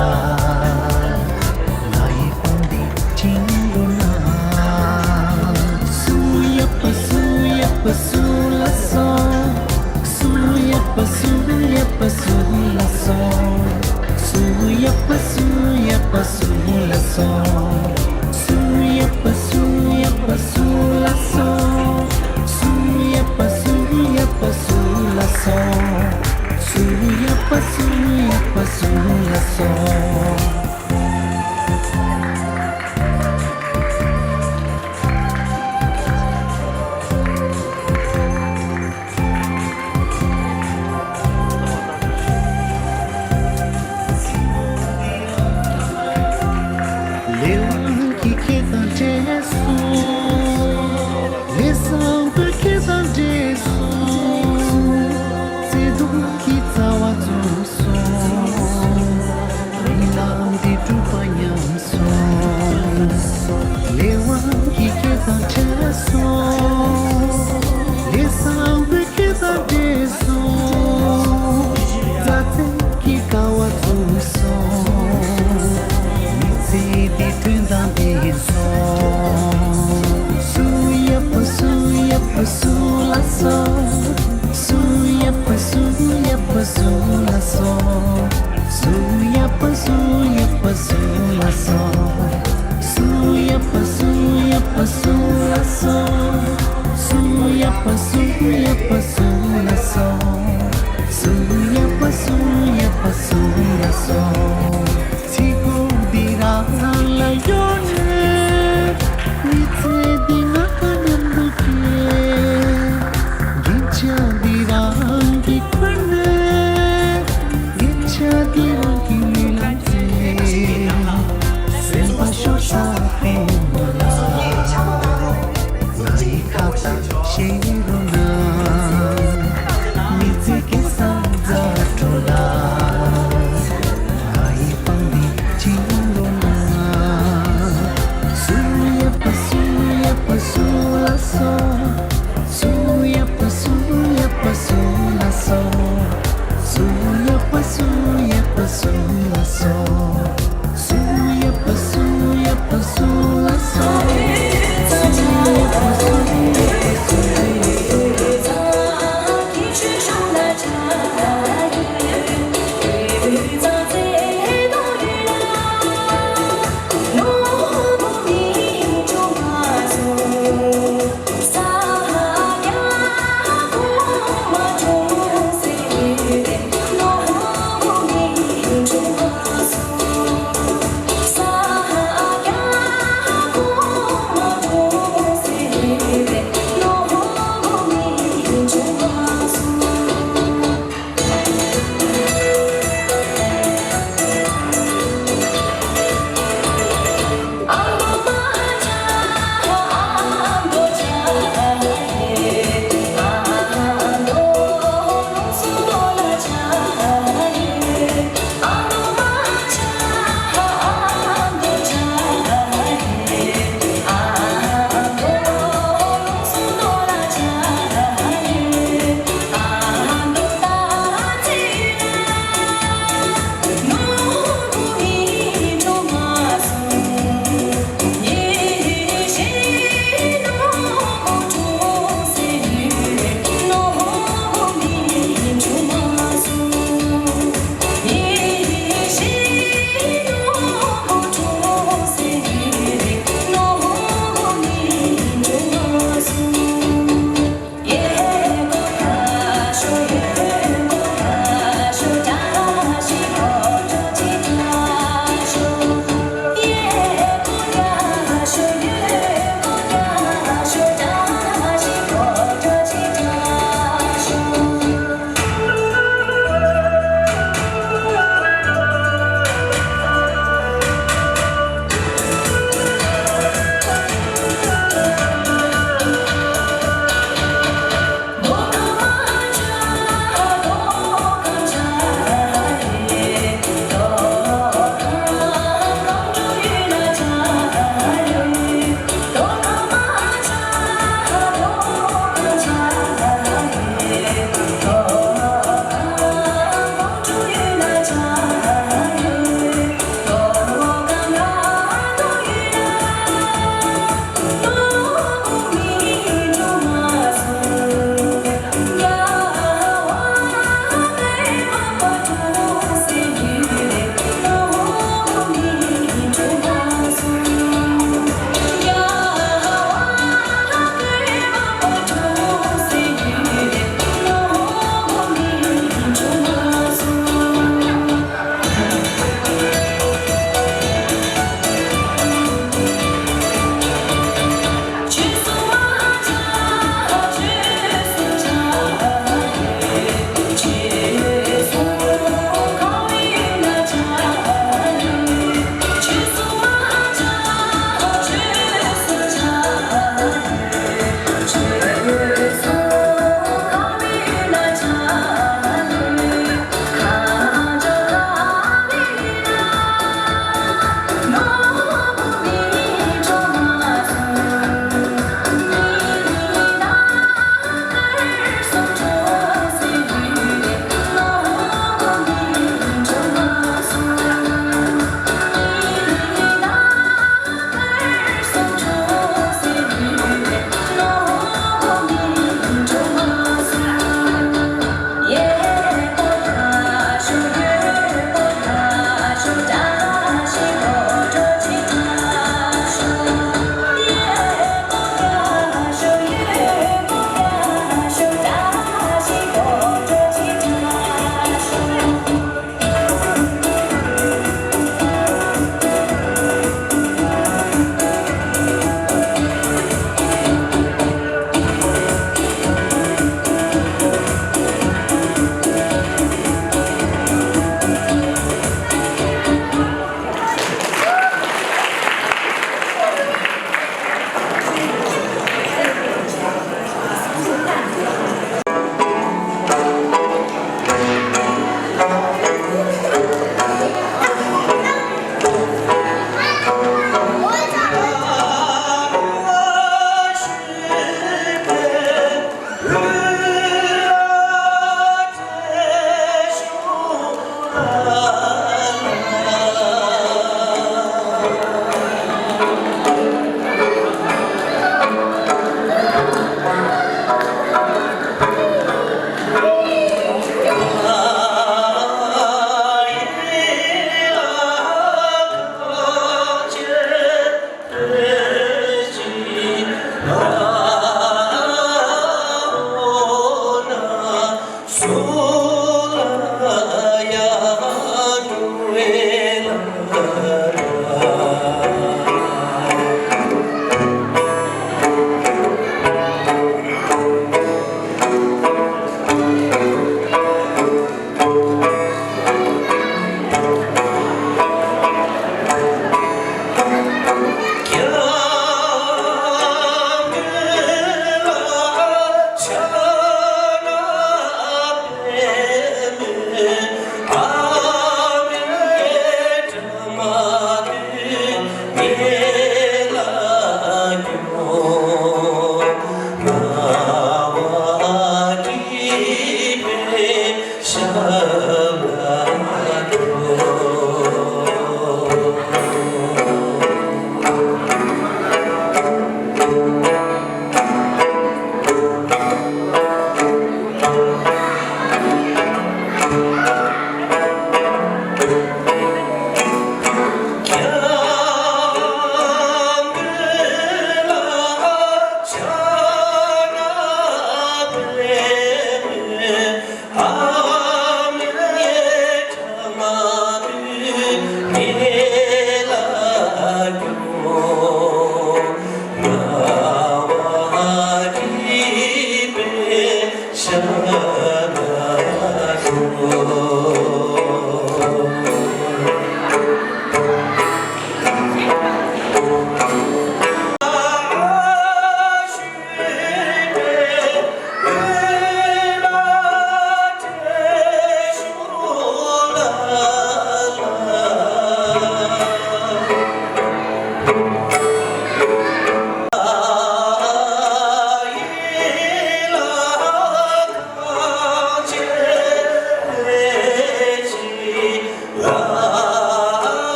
ང་ཡི་པང་འདི་བྱིན་རོ་ན། སུ་ཡ་པ་སུ་ཡ་པ་སུ་ལ་སོ། སུ་ཡ་པ་སུ་ཡ་པ་སུ་ལ་སོ། སུ་ཡ་པ་སུ་ཡ་པ་སུ་ལ་སོ། སུ་ཡ་པ་སུ་ཡ་པ་སུ་ལ་སོ། སུ་ཡ་པ་སུ་ཡ་པ་སུ་ལ་སོ། སུ་ཡ་པ་སུ་ཡ་པ་སུ་ལ་སོ། ལས་དབང་གིས་ཁྱེད་དང་འཕྲད་སོང་། ལས་བཟང་པོས་ཁྱེད་དང་འདྲེས་སོང་། བརྩེ་དུང་གི་རྩ་བ་བཙུགས་སོང་། རྨི་ལམ་འདི་གྲུབ་པ་ཉམས་སོང་། ལས་དབང་གིས་ཁྱེད་དང་འཕྲད་སོང་། ལས་བཟང་པོས་ཁྱེད་དང་འདྲེས་སོང་། རྩྭ་རྩེ་གི་ཀ་བ་བཙུགས་སོང་། མི་ཚེ་འདི་དོན་དང་ལྡན་སོང་། སུ་ཡ་པ་སུ་ཡ་པ་སུ་ལ་སོ། སུ་ཡ་པ་སུ་ཡ་པ་སུ་ལ་སོ། སུ་ཡ་པ་སུ་ཡ་པ་སུ་ལ་སོ། སུ་ཡ་པ་སུ་ཡ་པ་སུ་ལ་སོ། སུ་ཡ་པ་སུ་ཡ་པ་སུ་ལ་སོ། སུ་ཡ་པ་སུ་ཡ་པ་སུ་ལ་སོ། ཚིག་གུ་འདི་རང་ལ་ཡོད་ནས། མི་ཚེ་འདི་ང་དང་མཉམ་དུ་སྐྱེལ། རྒྱན་ཆ་འདི་རང་གིས་གོན་ནས། རྒྱན་ཆ་འདི་རང་གི་མིག་ལ་མཛེས། སེམས་པ་ཤོར་ས་དེ་མ་ལ། ང་ཡི་ཁ་བཏགས་ཤེས་རོགས་གནང་། མི་ཚེ་ཁེ་ས་ཛ་དྲོ་ལ། ང་ཡི་པང་འདི་བྱིན་རོགས་གནང་། སུ་ཡ་པ་སུ་ཡ་པ་སུ་ལ་སོ། སུ་ཡ་པ་སུ་ཡ་པ་སུ་ལ་སོ། སུ་ཡ་པ་སུ་ཡ་པ་སུ་ལ་སོ། སུ་ཡ་པ་སུ་ཡ་པ་སུ་ལ་སོ། སུ་ཡ་པ་སུ་ཡ་པ་སུ་ལ་སོ།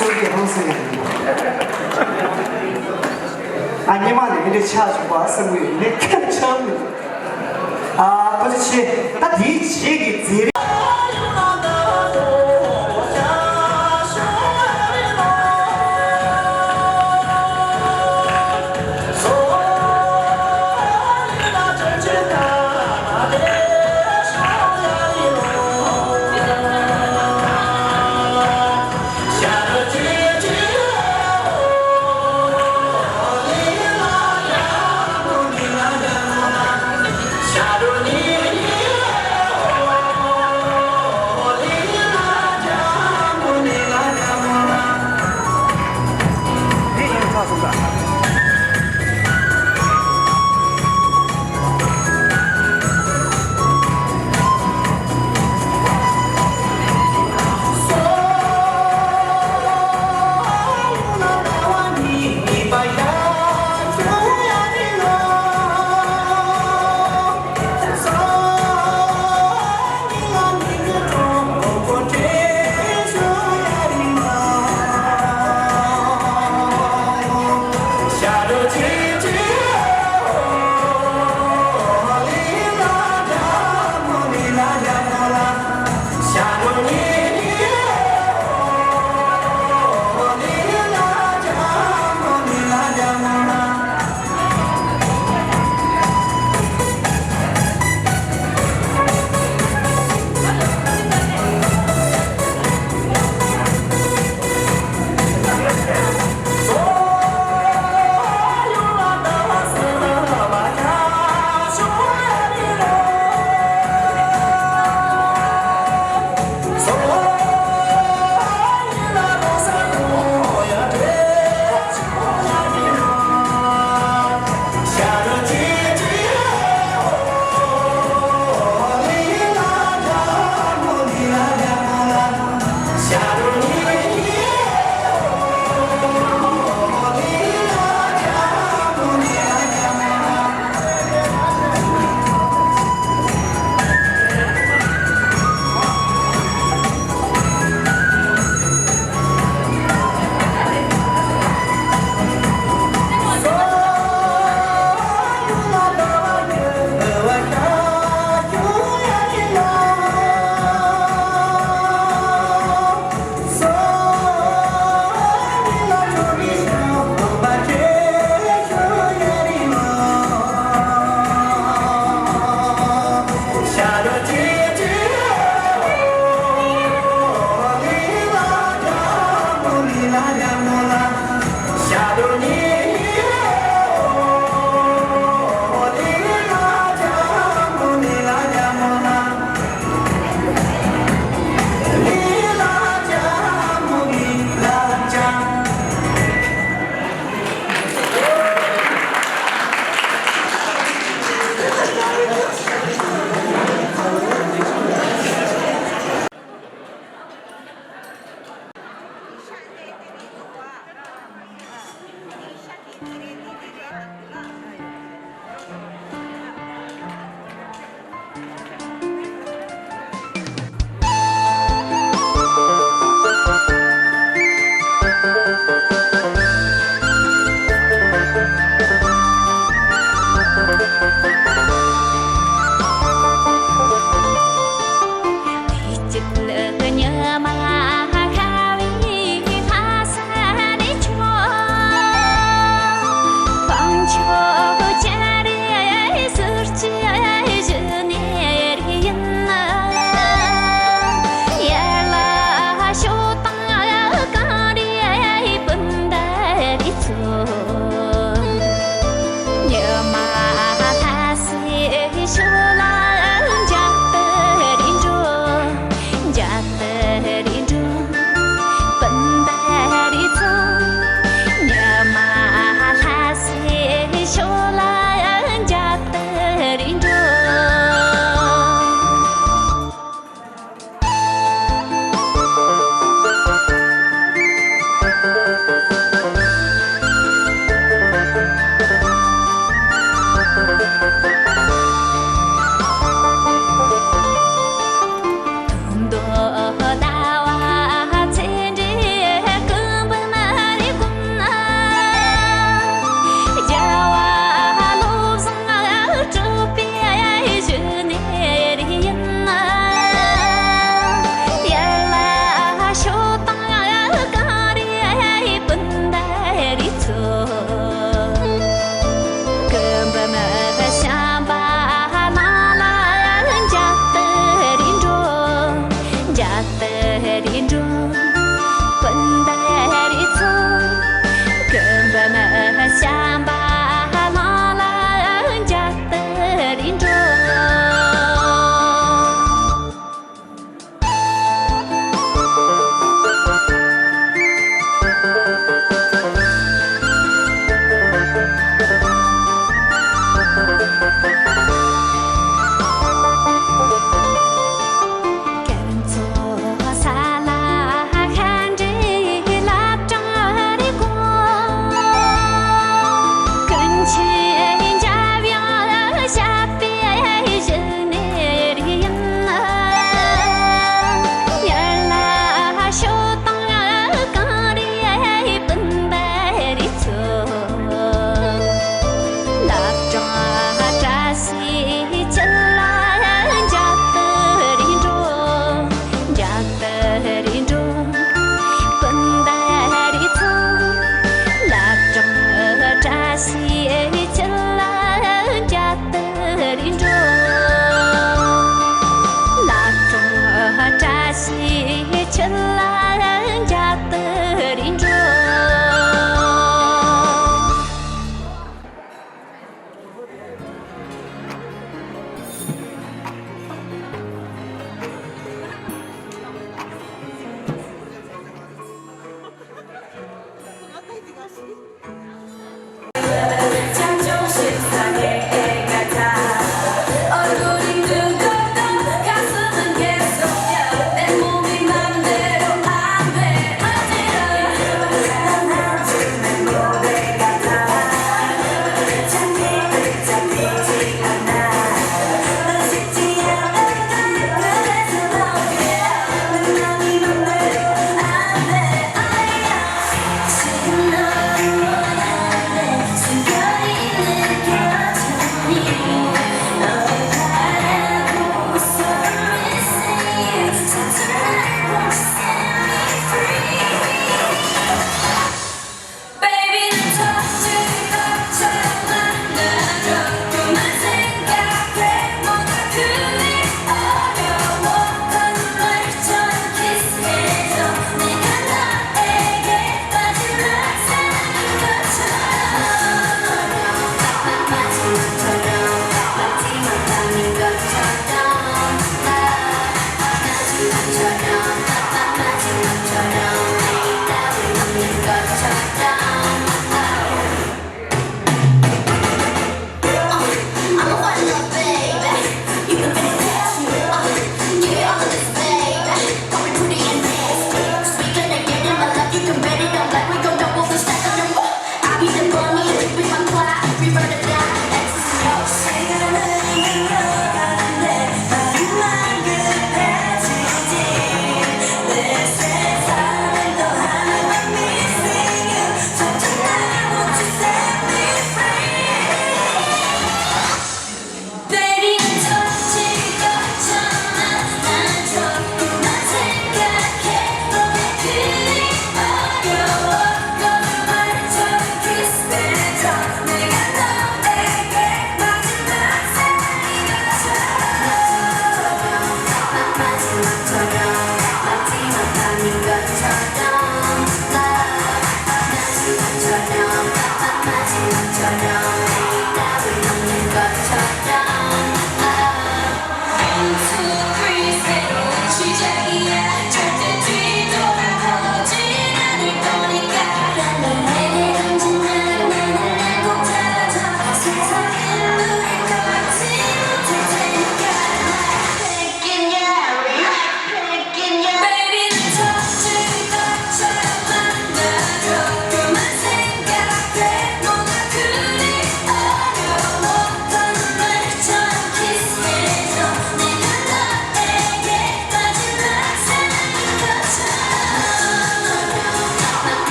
སོགས་ཀྱི་ཧང་སང་ཡང་ཡིན། ཨ་ཉི་མ་ནས་འདི་འདྲའི་ཆགས་བྱུང་བ་བསམ་གྱི་ཡོད་ནས་ཁྱབ་ཆགས་མི། ཨ་ཐུགས་རྗེ་ཆེ། ད་དེའི་རྗེས་ཀྱི་མཛད་རིམ།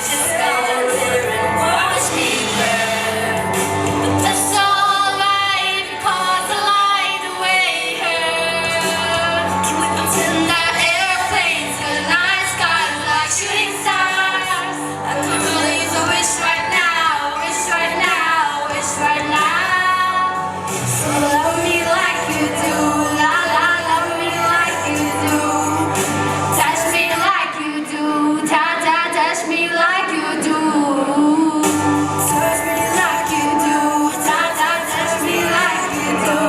Just got a different world deeper. But that's alright, because I like the way it hurts. Can we pretend that airplanes in the night sky like shooting stars? I could release a wish right now, wish right now, wish right now. So love me like you do, la la, love me like you do. Touch me like you do, ta ta, touch me like you do. Touch me like you do, ta ta, touch me like you do.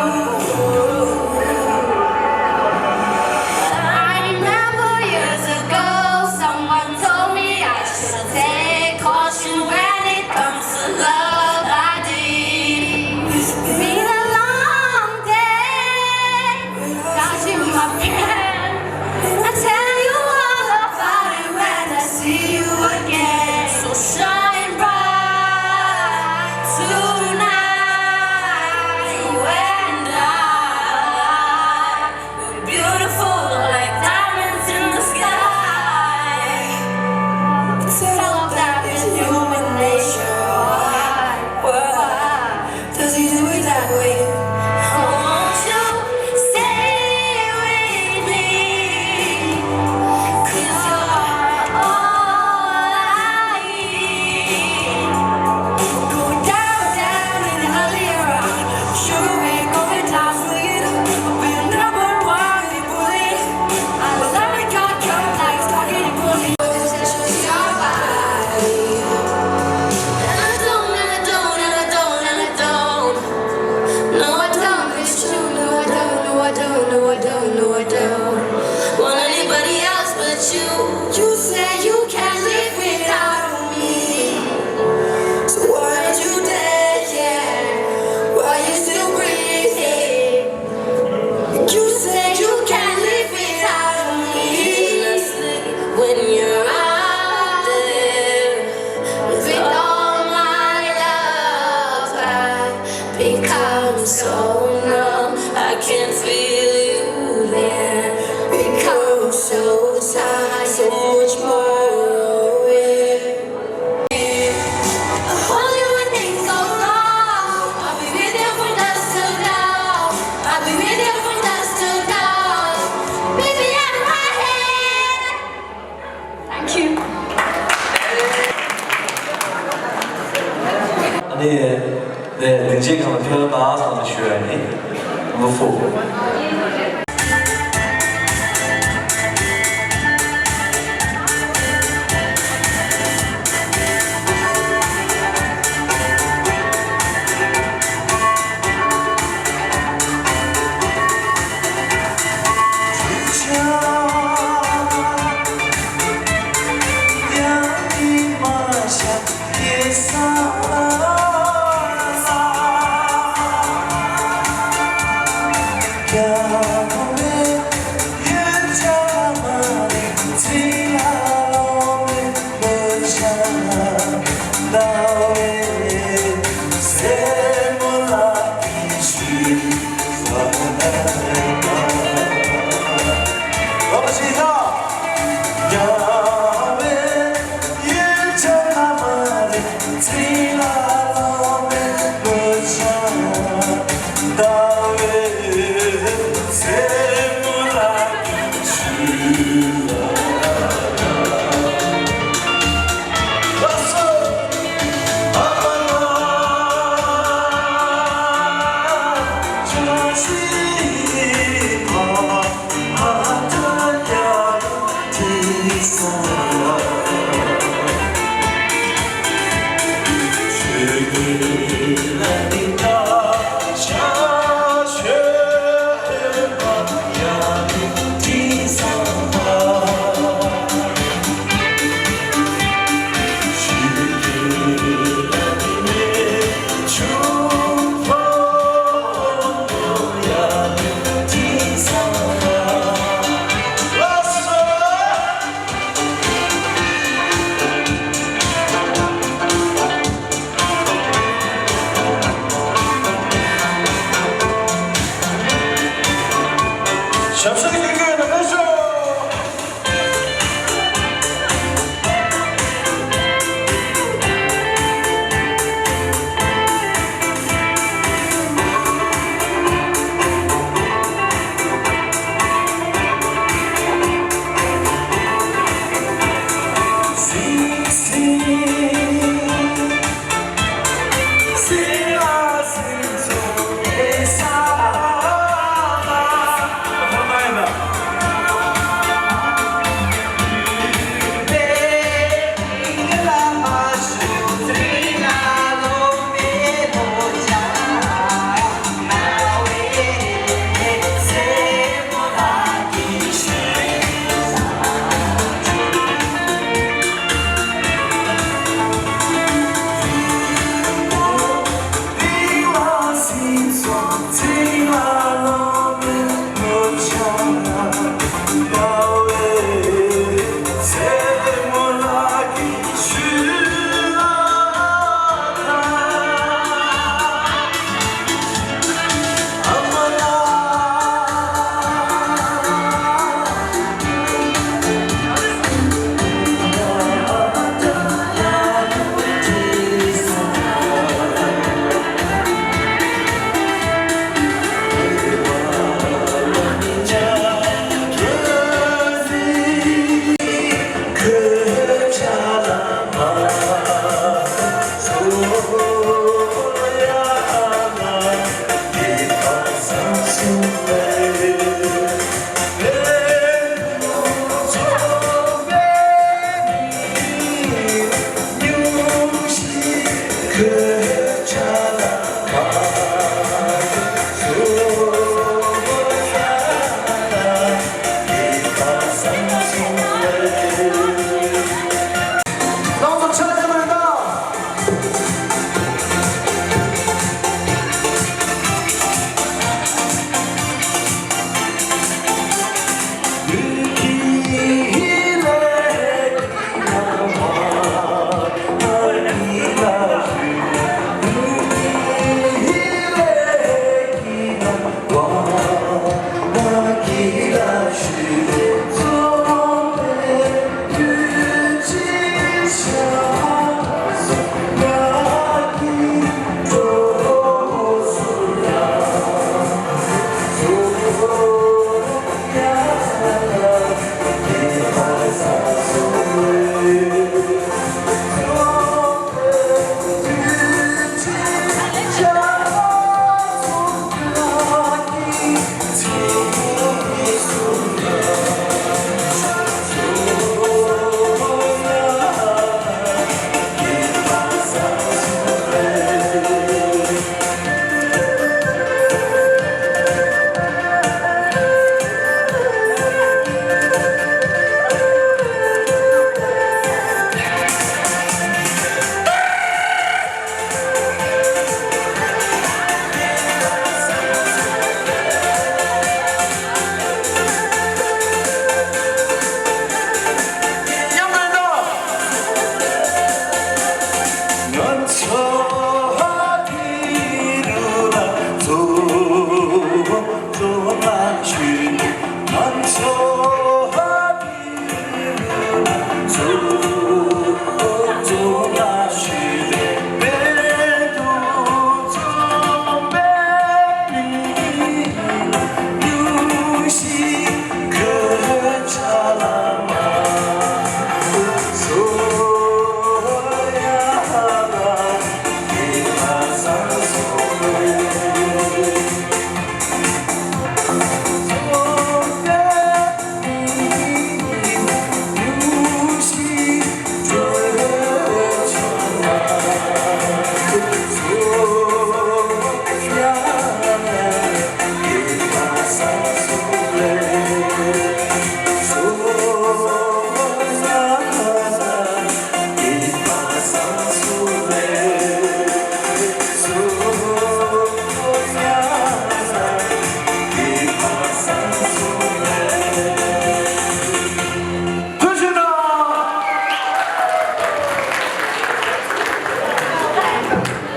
I remember years ago, someone told me I should take caution when it comes to love. I did. It's been a long day. Without you, my friend, I tell you all about it when I see you again. So shine bright tonight, you and I. We're beautiful like diamonds in the sky. Tell them that it's human nature. Why? Does he do it that way? Won't you stay with me? 'Cause you're all I need. Go down, down and early around. Sugar, we're going down for you. We're number one, we bully. I love it, got drunk like spaghetti bully. Just your body. And I don't, and I don't, and I don't, and I don't. No, I don't, it's true. No, I don't, no, I don't, no, I don't, no, I don't want anybody else but you. You say you can't live without me. So why aren't you dead yet? Why you still breathing? You say you can't live without me. When you're out there with all my love, I become so numb. I can't feel you there. Become so tired, so much more aware. I hold you when things go wrong. I'll be with you from dusk till dawn. I'll be with you from dusk till dawn. Baby, I'm right here. Thank you. ཨ་ནི། ནས་སྡིངས་ཆའི་སྒང་ལ་ཕེབས་གནང་བསམ་ཞུ་ཡ་ཡིན། ལོ་ཕུག་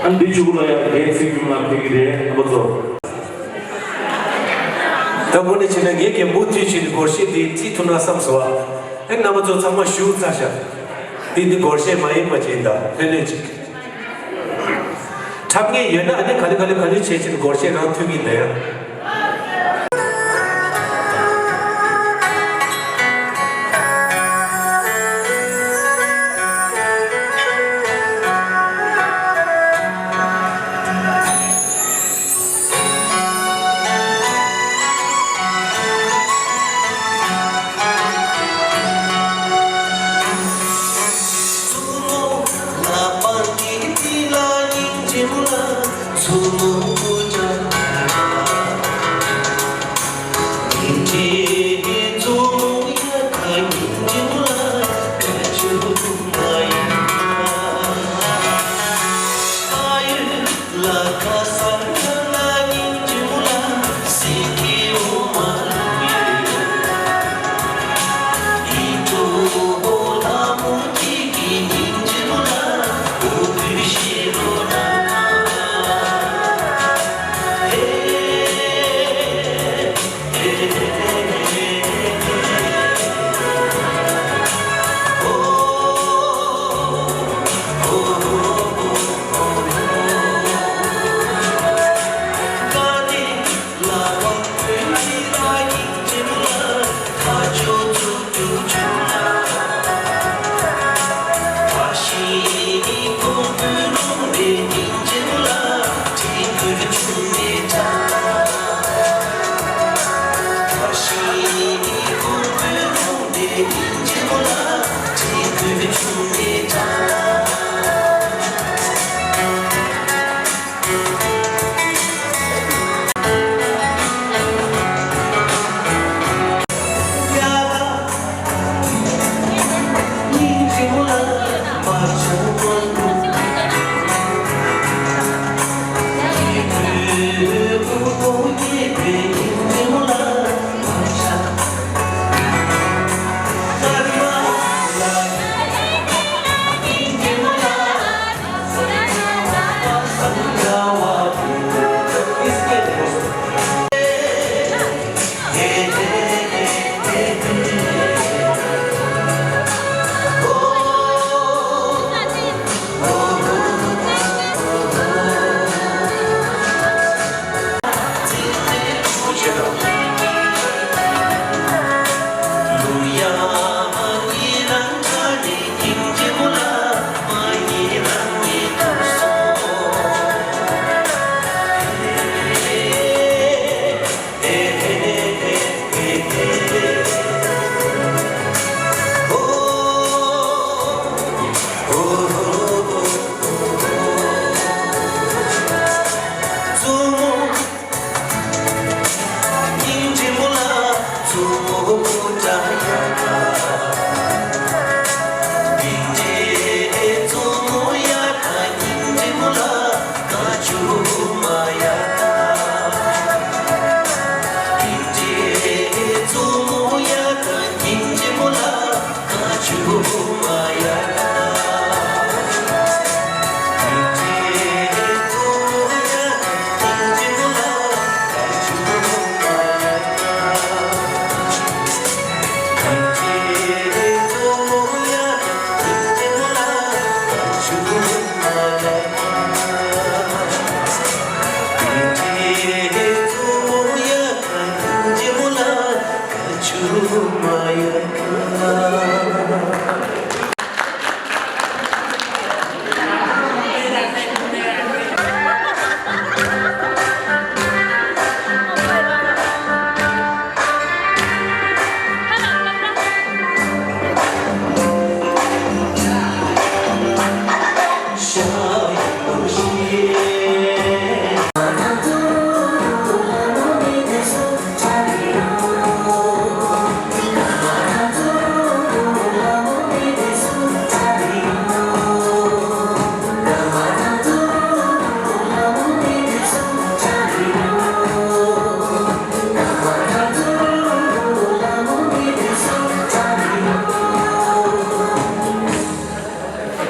ཨ་འདི་གཅིག་པུ་ལ་ཡང་འགན་ཚིག་རྒྱུ་མ་ཕེབས་ཀྱི་རེད། རྣམ་པ་ཚོ། ད་དངོས་གནས་བྱས་ན་ངས་རྒན་པོ་དུས་ཆེན་སྒོར་གཞས་འདི་བྲིས་ཐུབ་ན་བསམ་སོང་ཨ། ཨེ་རྣམ་པ་ཚོ་ཚང་མ་བཞུགས་ཚར་ཤག་འདི་འདི་སྒོར་གཞས་མ་ཡིན་པ་ཅིག་ཡིན་ད། ལྷོད་ལྷོད་ཅིག་འཁྲབ་མཁན་ཡོད་ན་ཨ་ནི་ག་ལེ་ག་ལེ་ག་ལེ་བྱས་ཕྱིན་སྒོར་གཞས་རང་ཐོན་གྱི་འདུག་ཡ།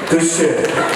ཐུགས་རྗེ་ཆེ།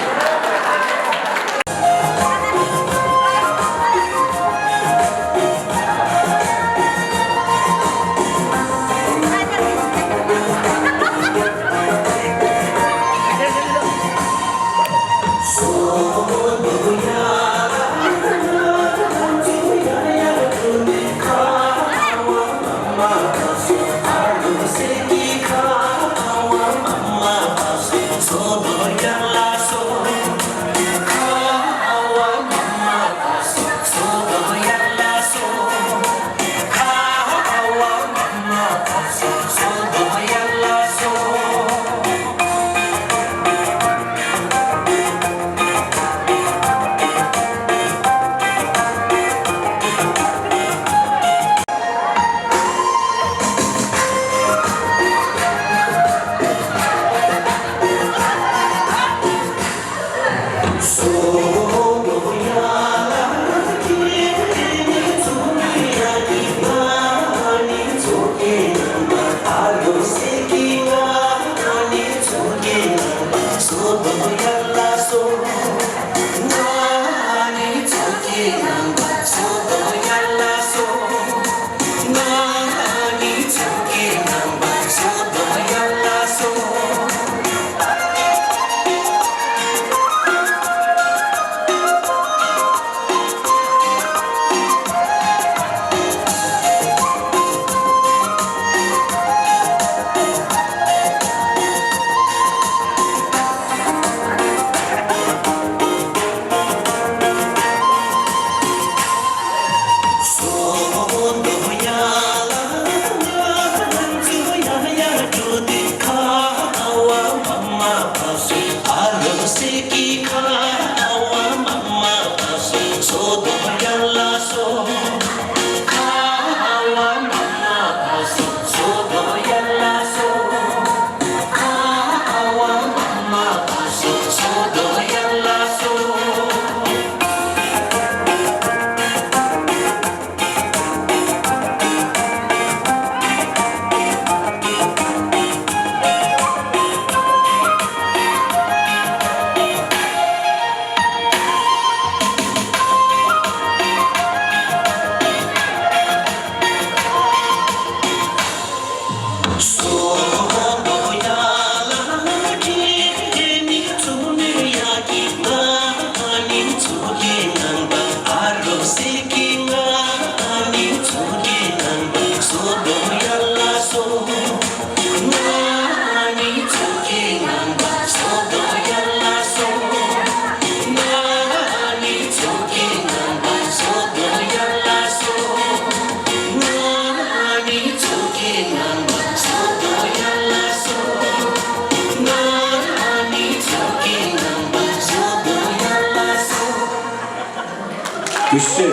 ཐུགས་རྗེ་ཆེ།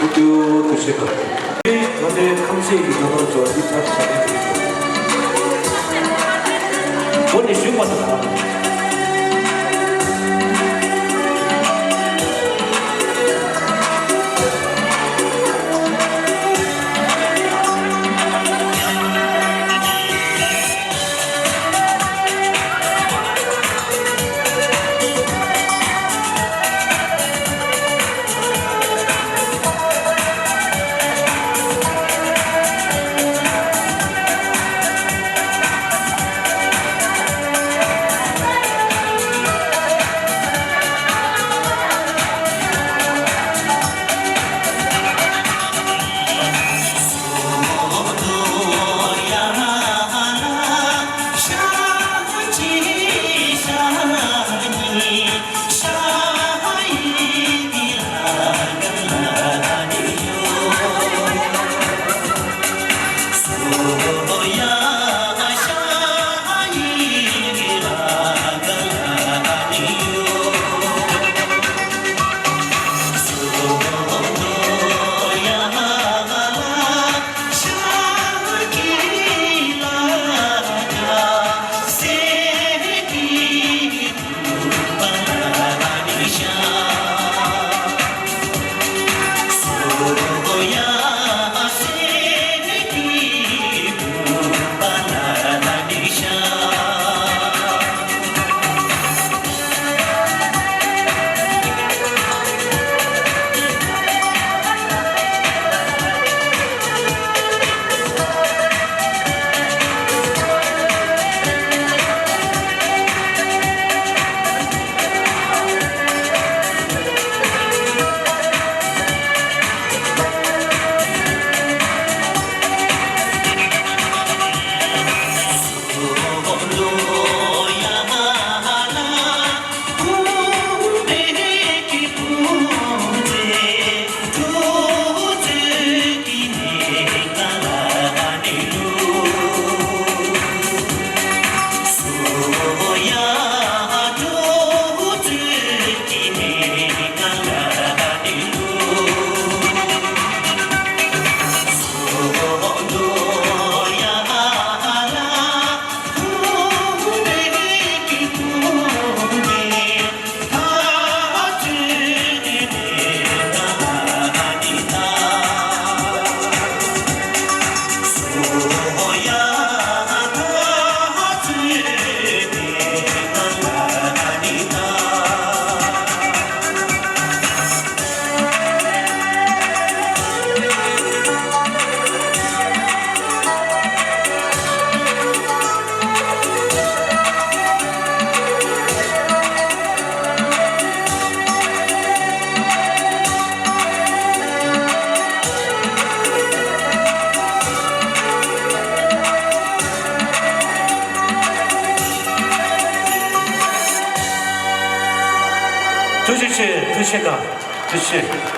ཨུ་ཏུ་ཐུགས་རྗེ་ཆེ། ང་ཚོའི་ཁམས་སྐད་ཀྱི་སྒྲ་གདངས་ཚོ་འདི་ལྟར་བྱ་ཡི་འདུག་འོ་ནི་ཞུགས་པ་དང་། ཐུགས་རྗེ་ཆེ། ཐུགས་རྗེ་ཆེ། ཐུགས་རྗེ་ཆེ།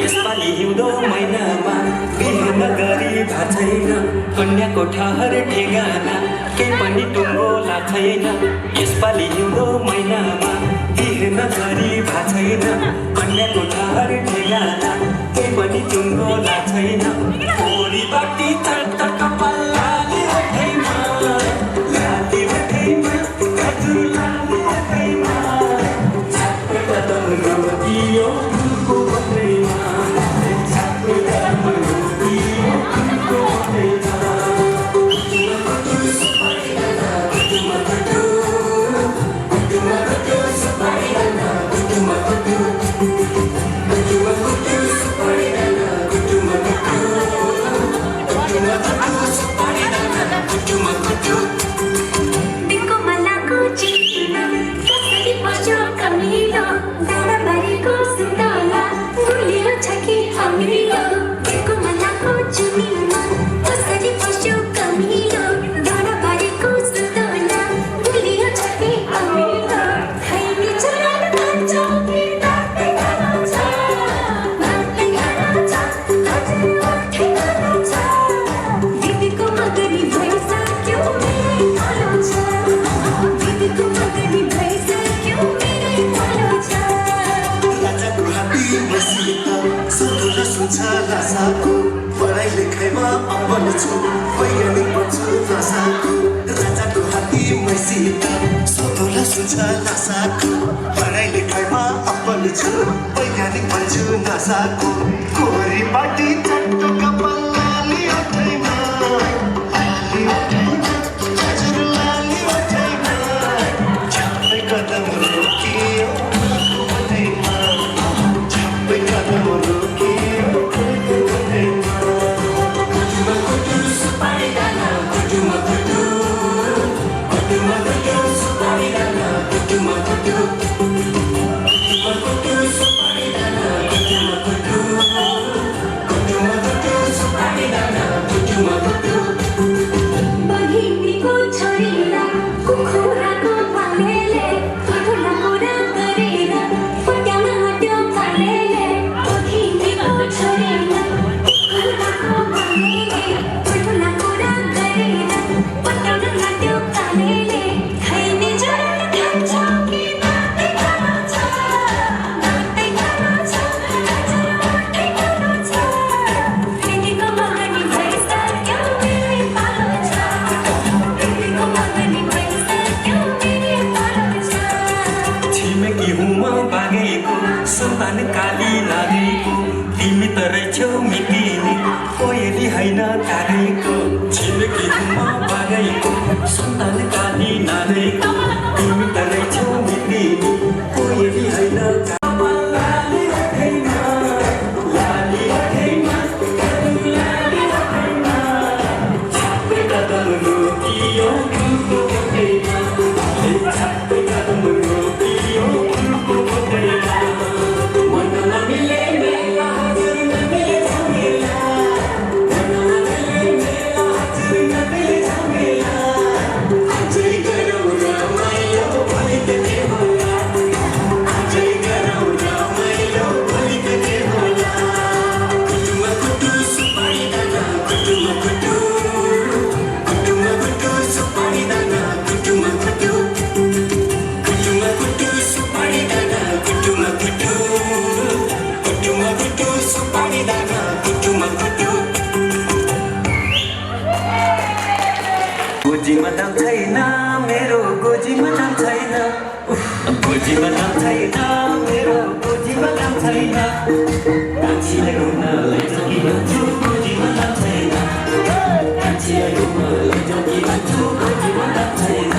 यसपालि हिउँदो महिनामा बिहेमा गरी भएन, कन्याको ठहर ठेगाना केही पनि टुङ्गो लाग्दैन। यसपालि हिउँदो महिनामा बिहेमा गरी भएन, कन्याको ठहर ठेगाना केही पनि टुङ्गो लाग्दैन। ओरी बाटी चट्ट कपाल लाली ओठैमा, लाली ओठैमा, हजुर लाली ओठैमा। गोजीमा दाम छैन, मेरो गोजीमा दाम छैन। गोजीमा दाम छैन, मेरो गोजीमा दाम छैन। मान्छेलाई घुम्न लैजाऊ कि भन्छु, गोजीमा दाम छैन। मान्छेलाई घुम्न लैजाऊ कि भन्छु, गोजीमा दाम छैन।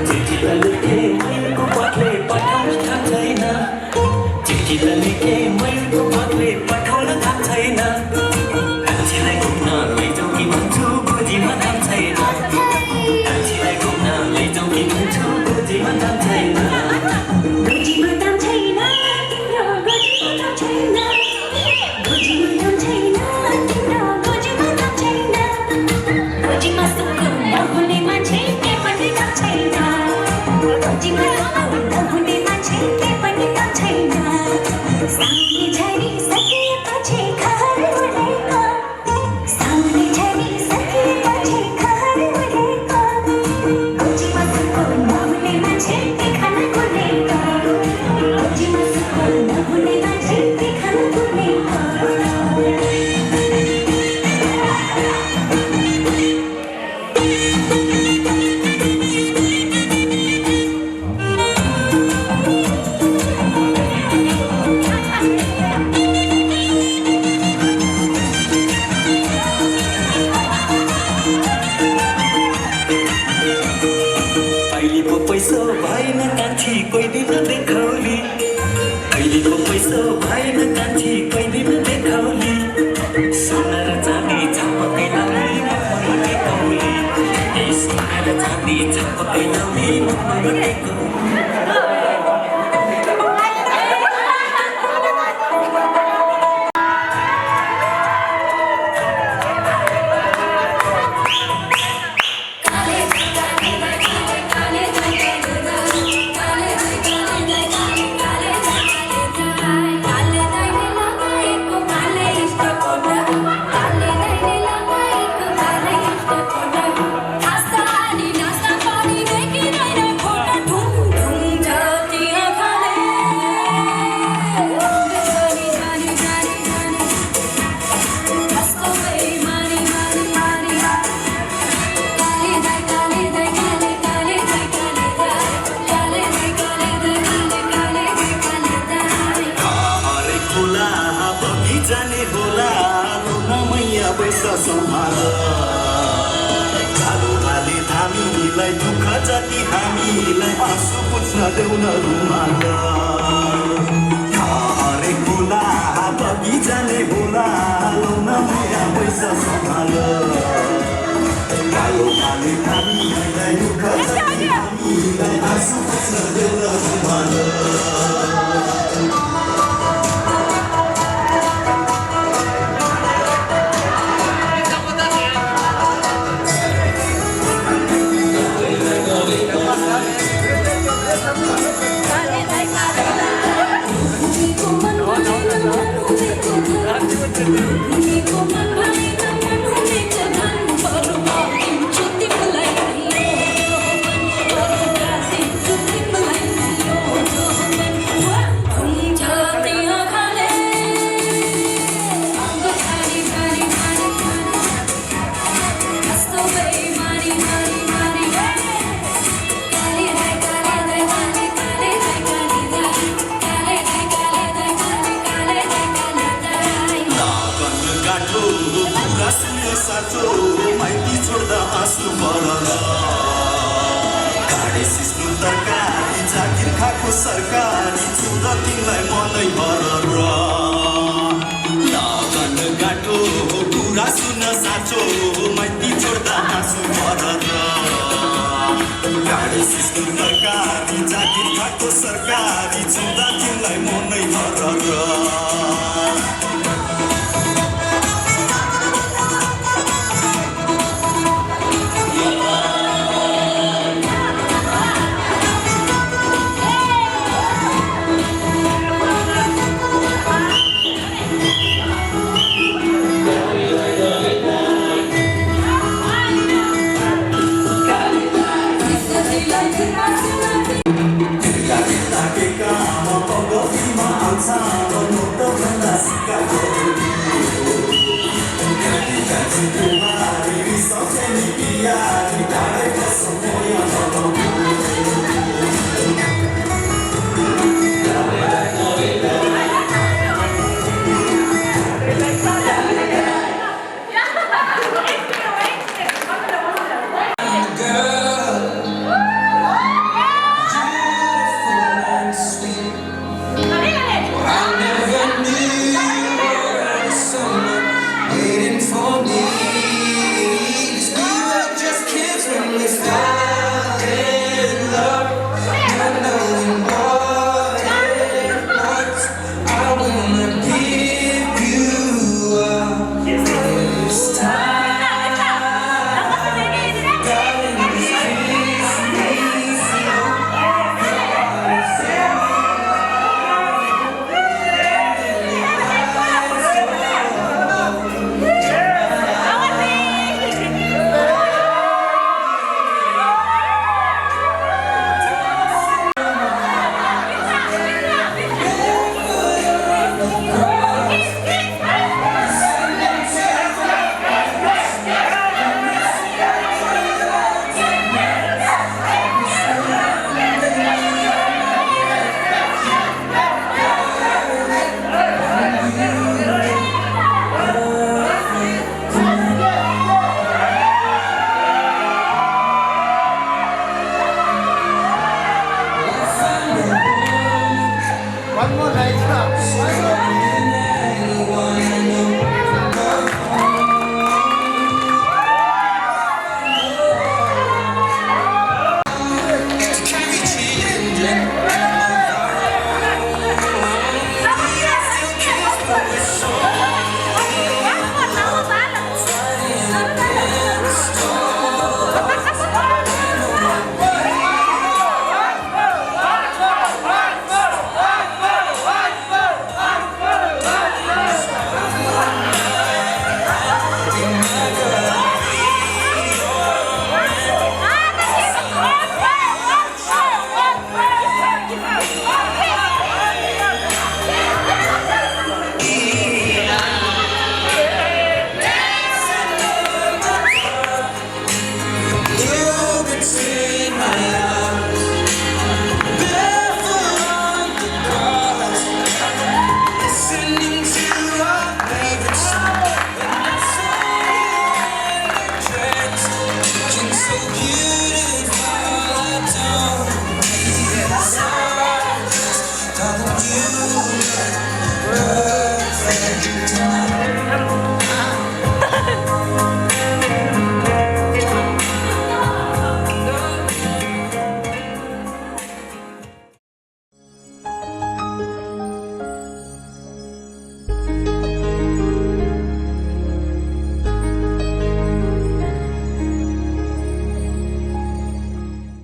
चिठी त लेखेँ, मयुरको पठले पठाउन थाहा छैन। चिठी त लेखेँ, मयुरको पठले पठाउन थाहा छैन। मान्छेलाई घुम्न लैजाऊ कि भन्छु, गोजीमा दाम छैन। मान्छेलाई घुम्न लैजाऊ कि भन्छु, गोजीमा दाम छैन। पहिले पो पैसो भएन कान्छी, कोही दिन देखाउने। पहिले पो पैसो भएन कान्छी, कोही दिन देखाउने। सोना र चाँदी छपकै लाउने, मनमा टेकाउने। ए, सोना र चाँदी छपकै लाउने, मनमा टेकाउने। हरेक खोला बगिजाने होला, लुना मैया बैस सम्हाल। कालो भाले थामीलाई दुःख जति हामीलाई आँसु पुछ्न देऊ न रुमाल। हरेक खोला बगिजाने होला, लुना मैया बैस सम्हाल। कालो भाले थामीलाई दुःख जति गाठो कुरा सुन्यो साँचो, माइती छोड्दा आँसु भर र। गाडी सिस्नु तरकारी, जागिर खाएको सरकारी, छुँदा तिमीलाई मनै भर र। लगन गाठो कुरा सुन साँचो, माइती छोड्दा आँसु भर र। गाडी सिस्नु तरकारी, जागिर खाएको सरकारी, छुँदा तिमीलाई मनै भर र।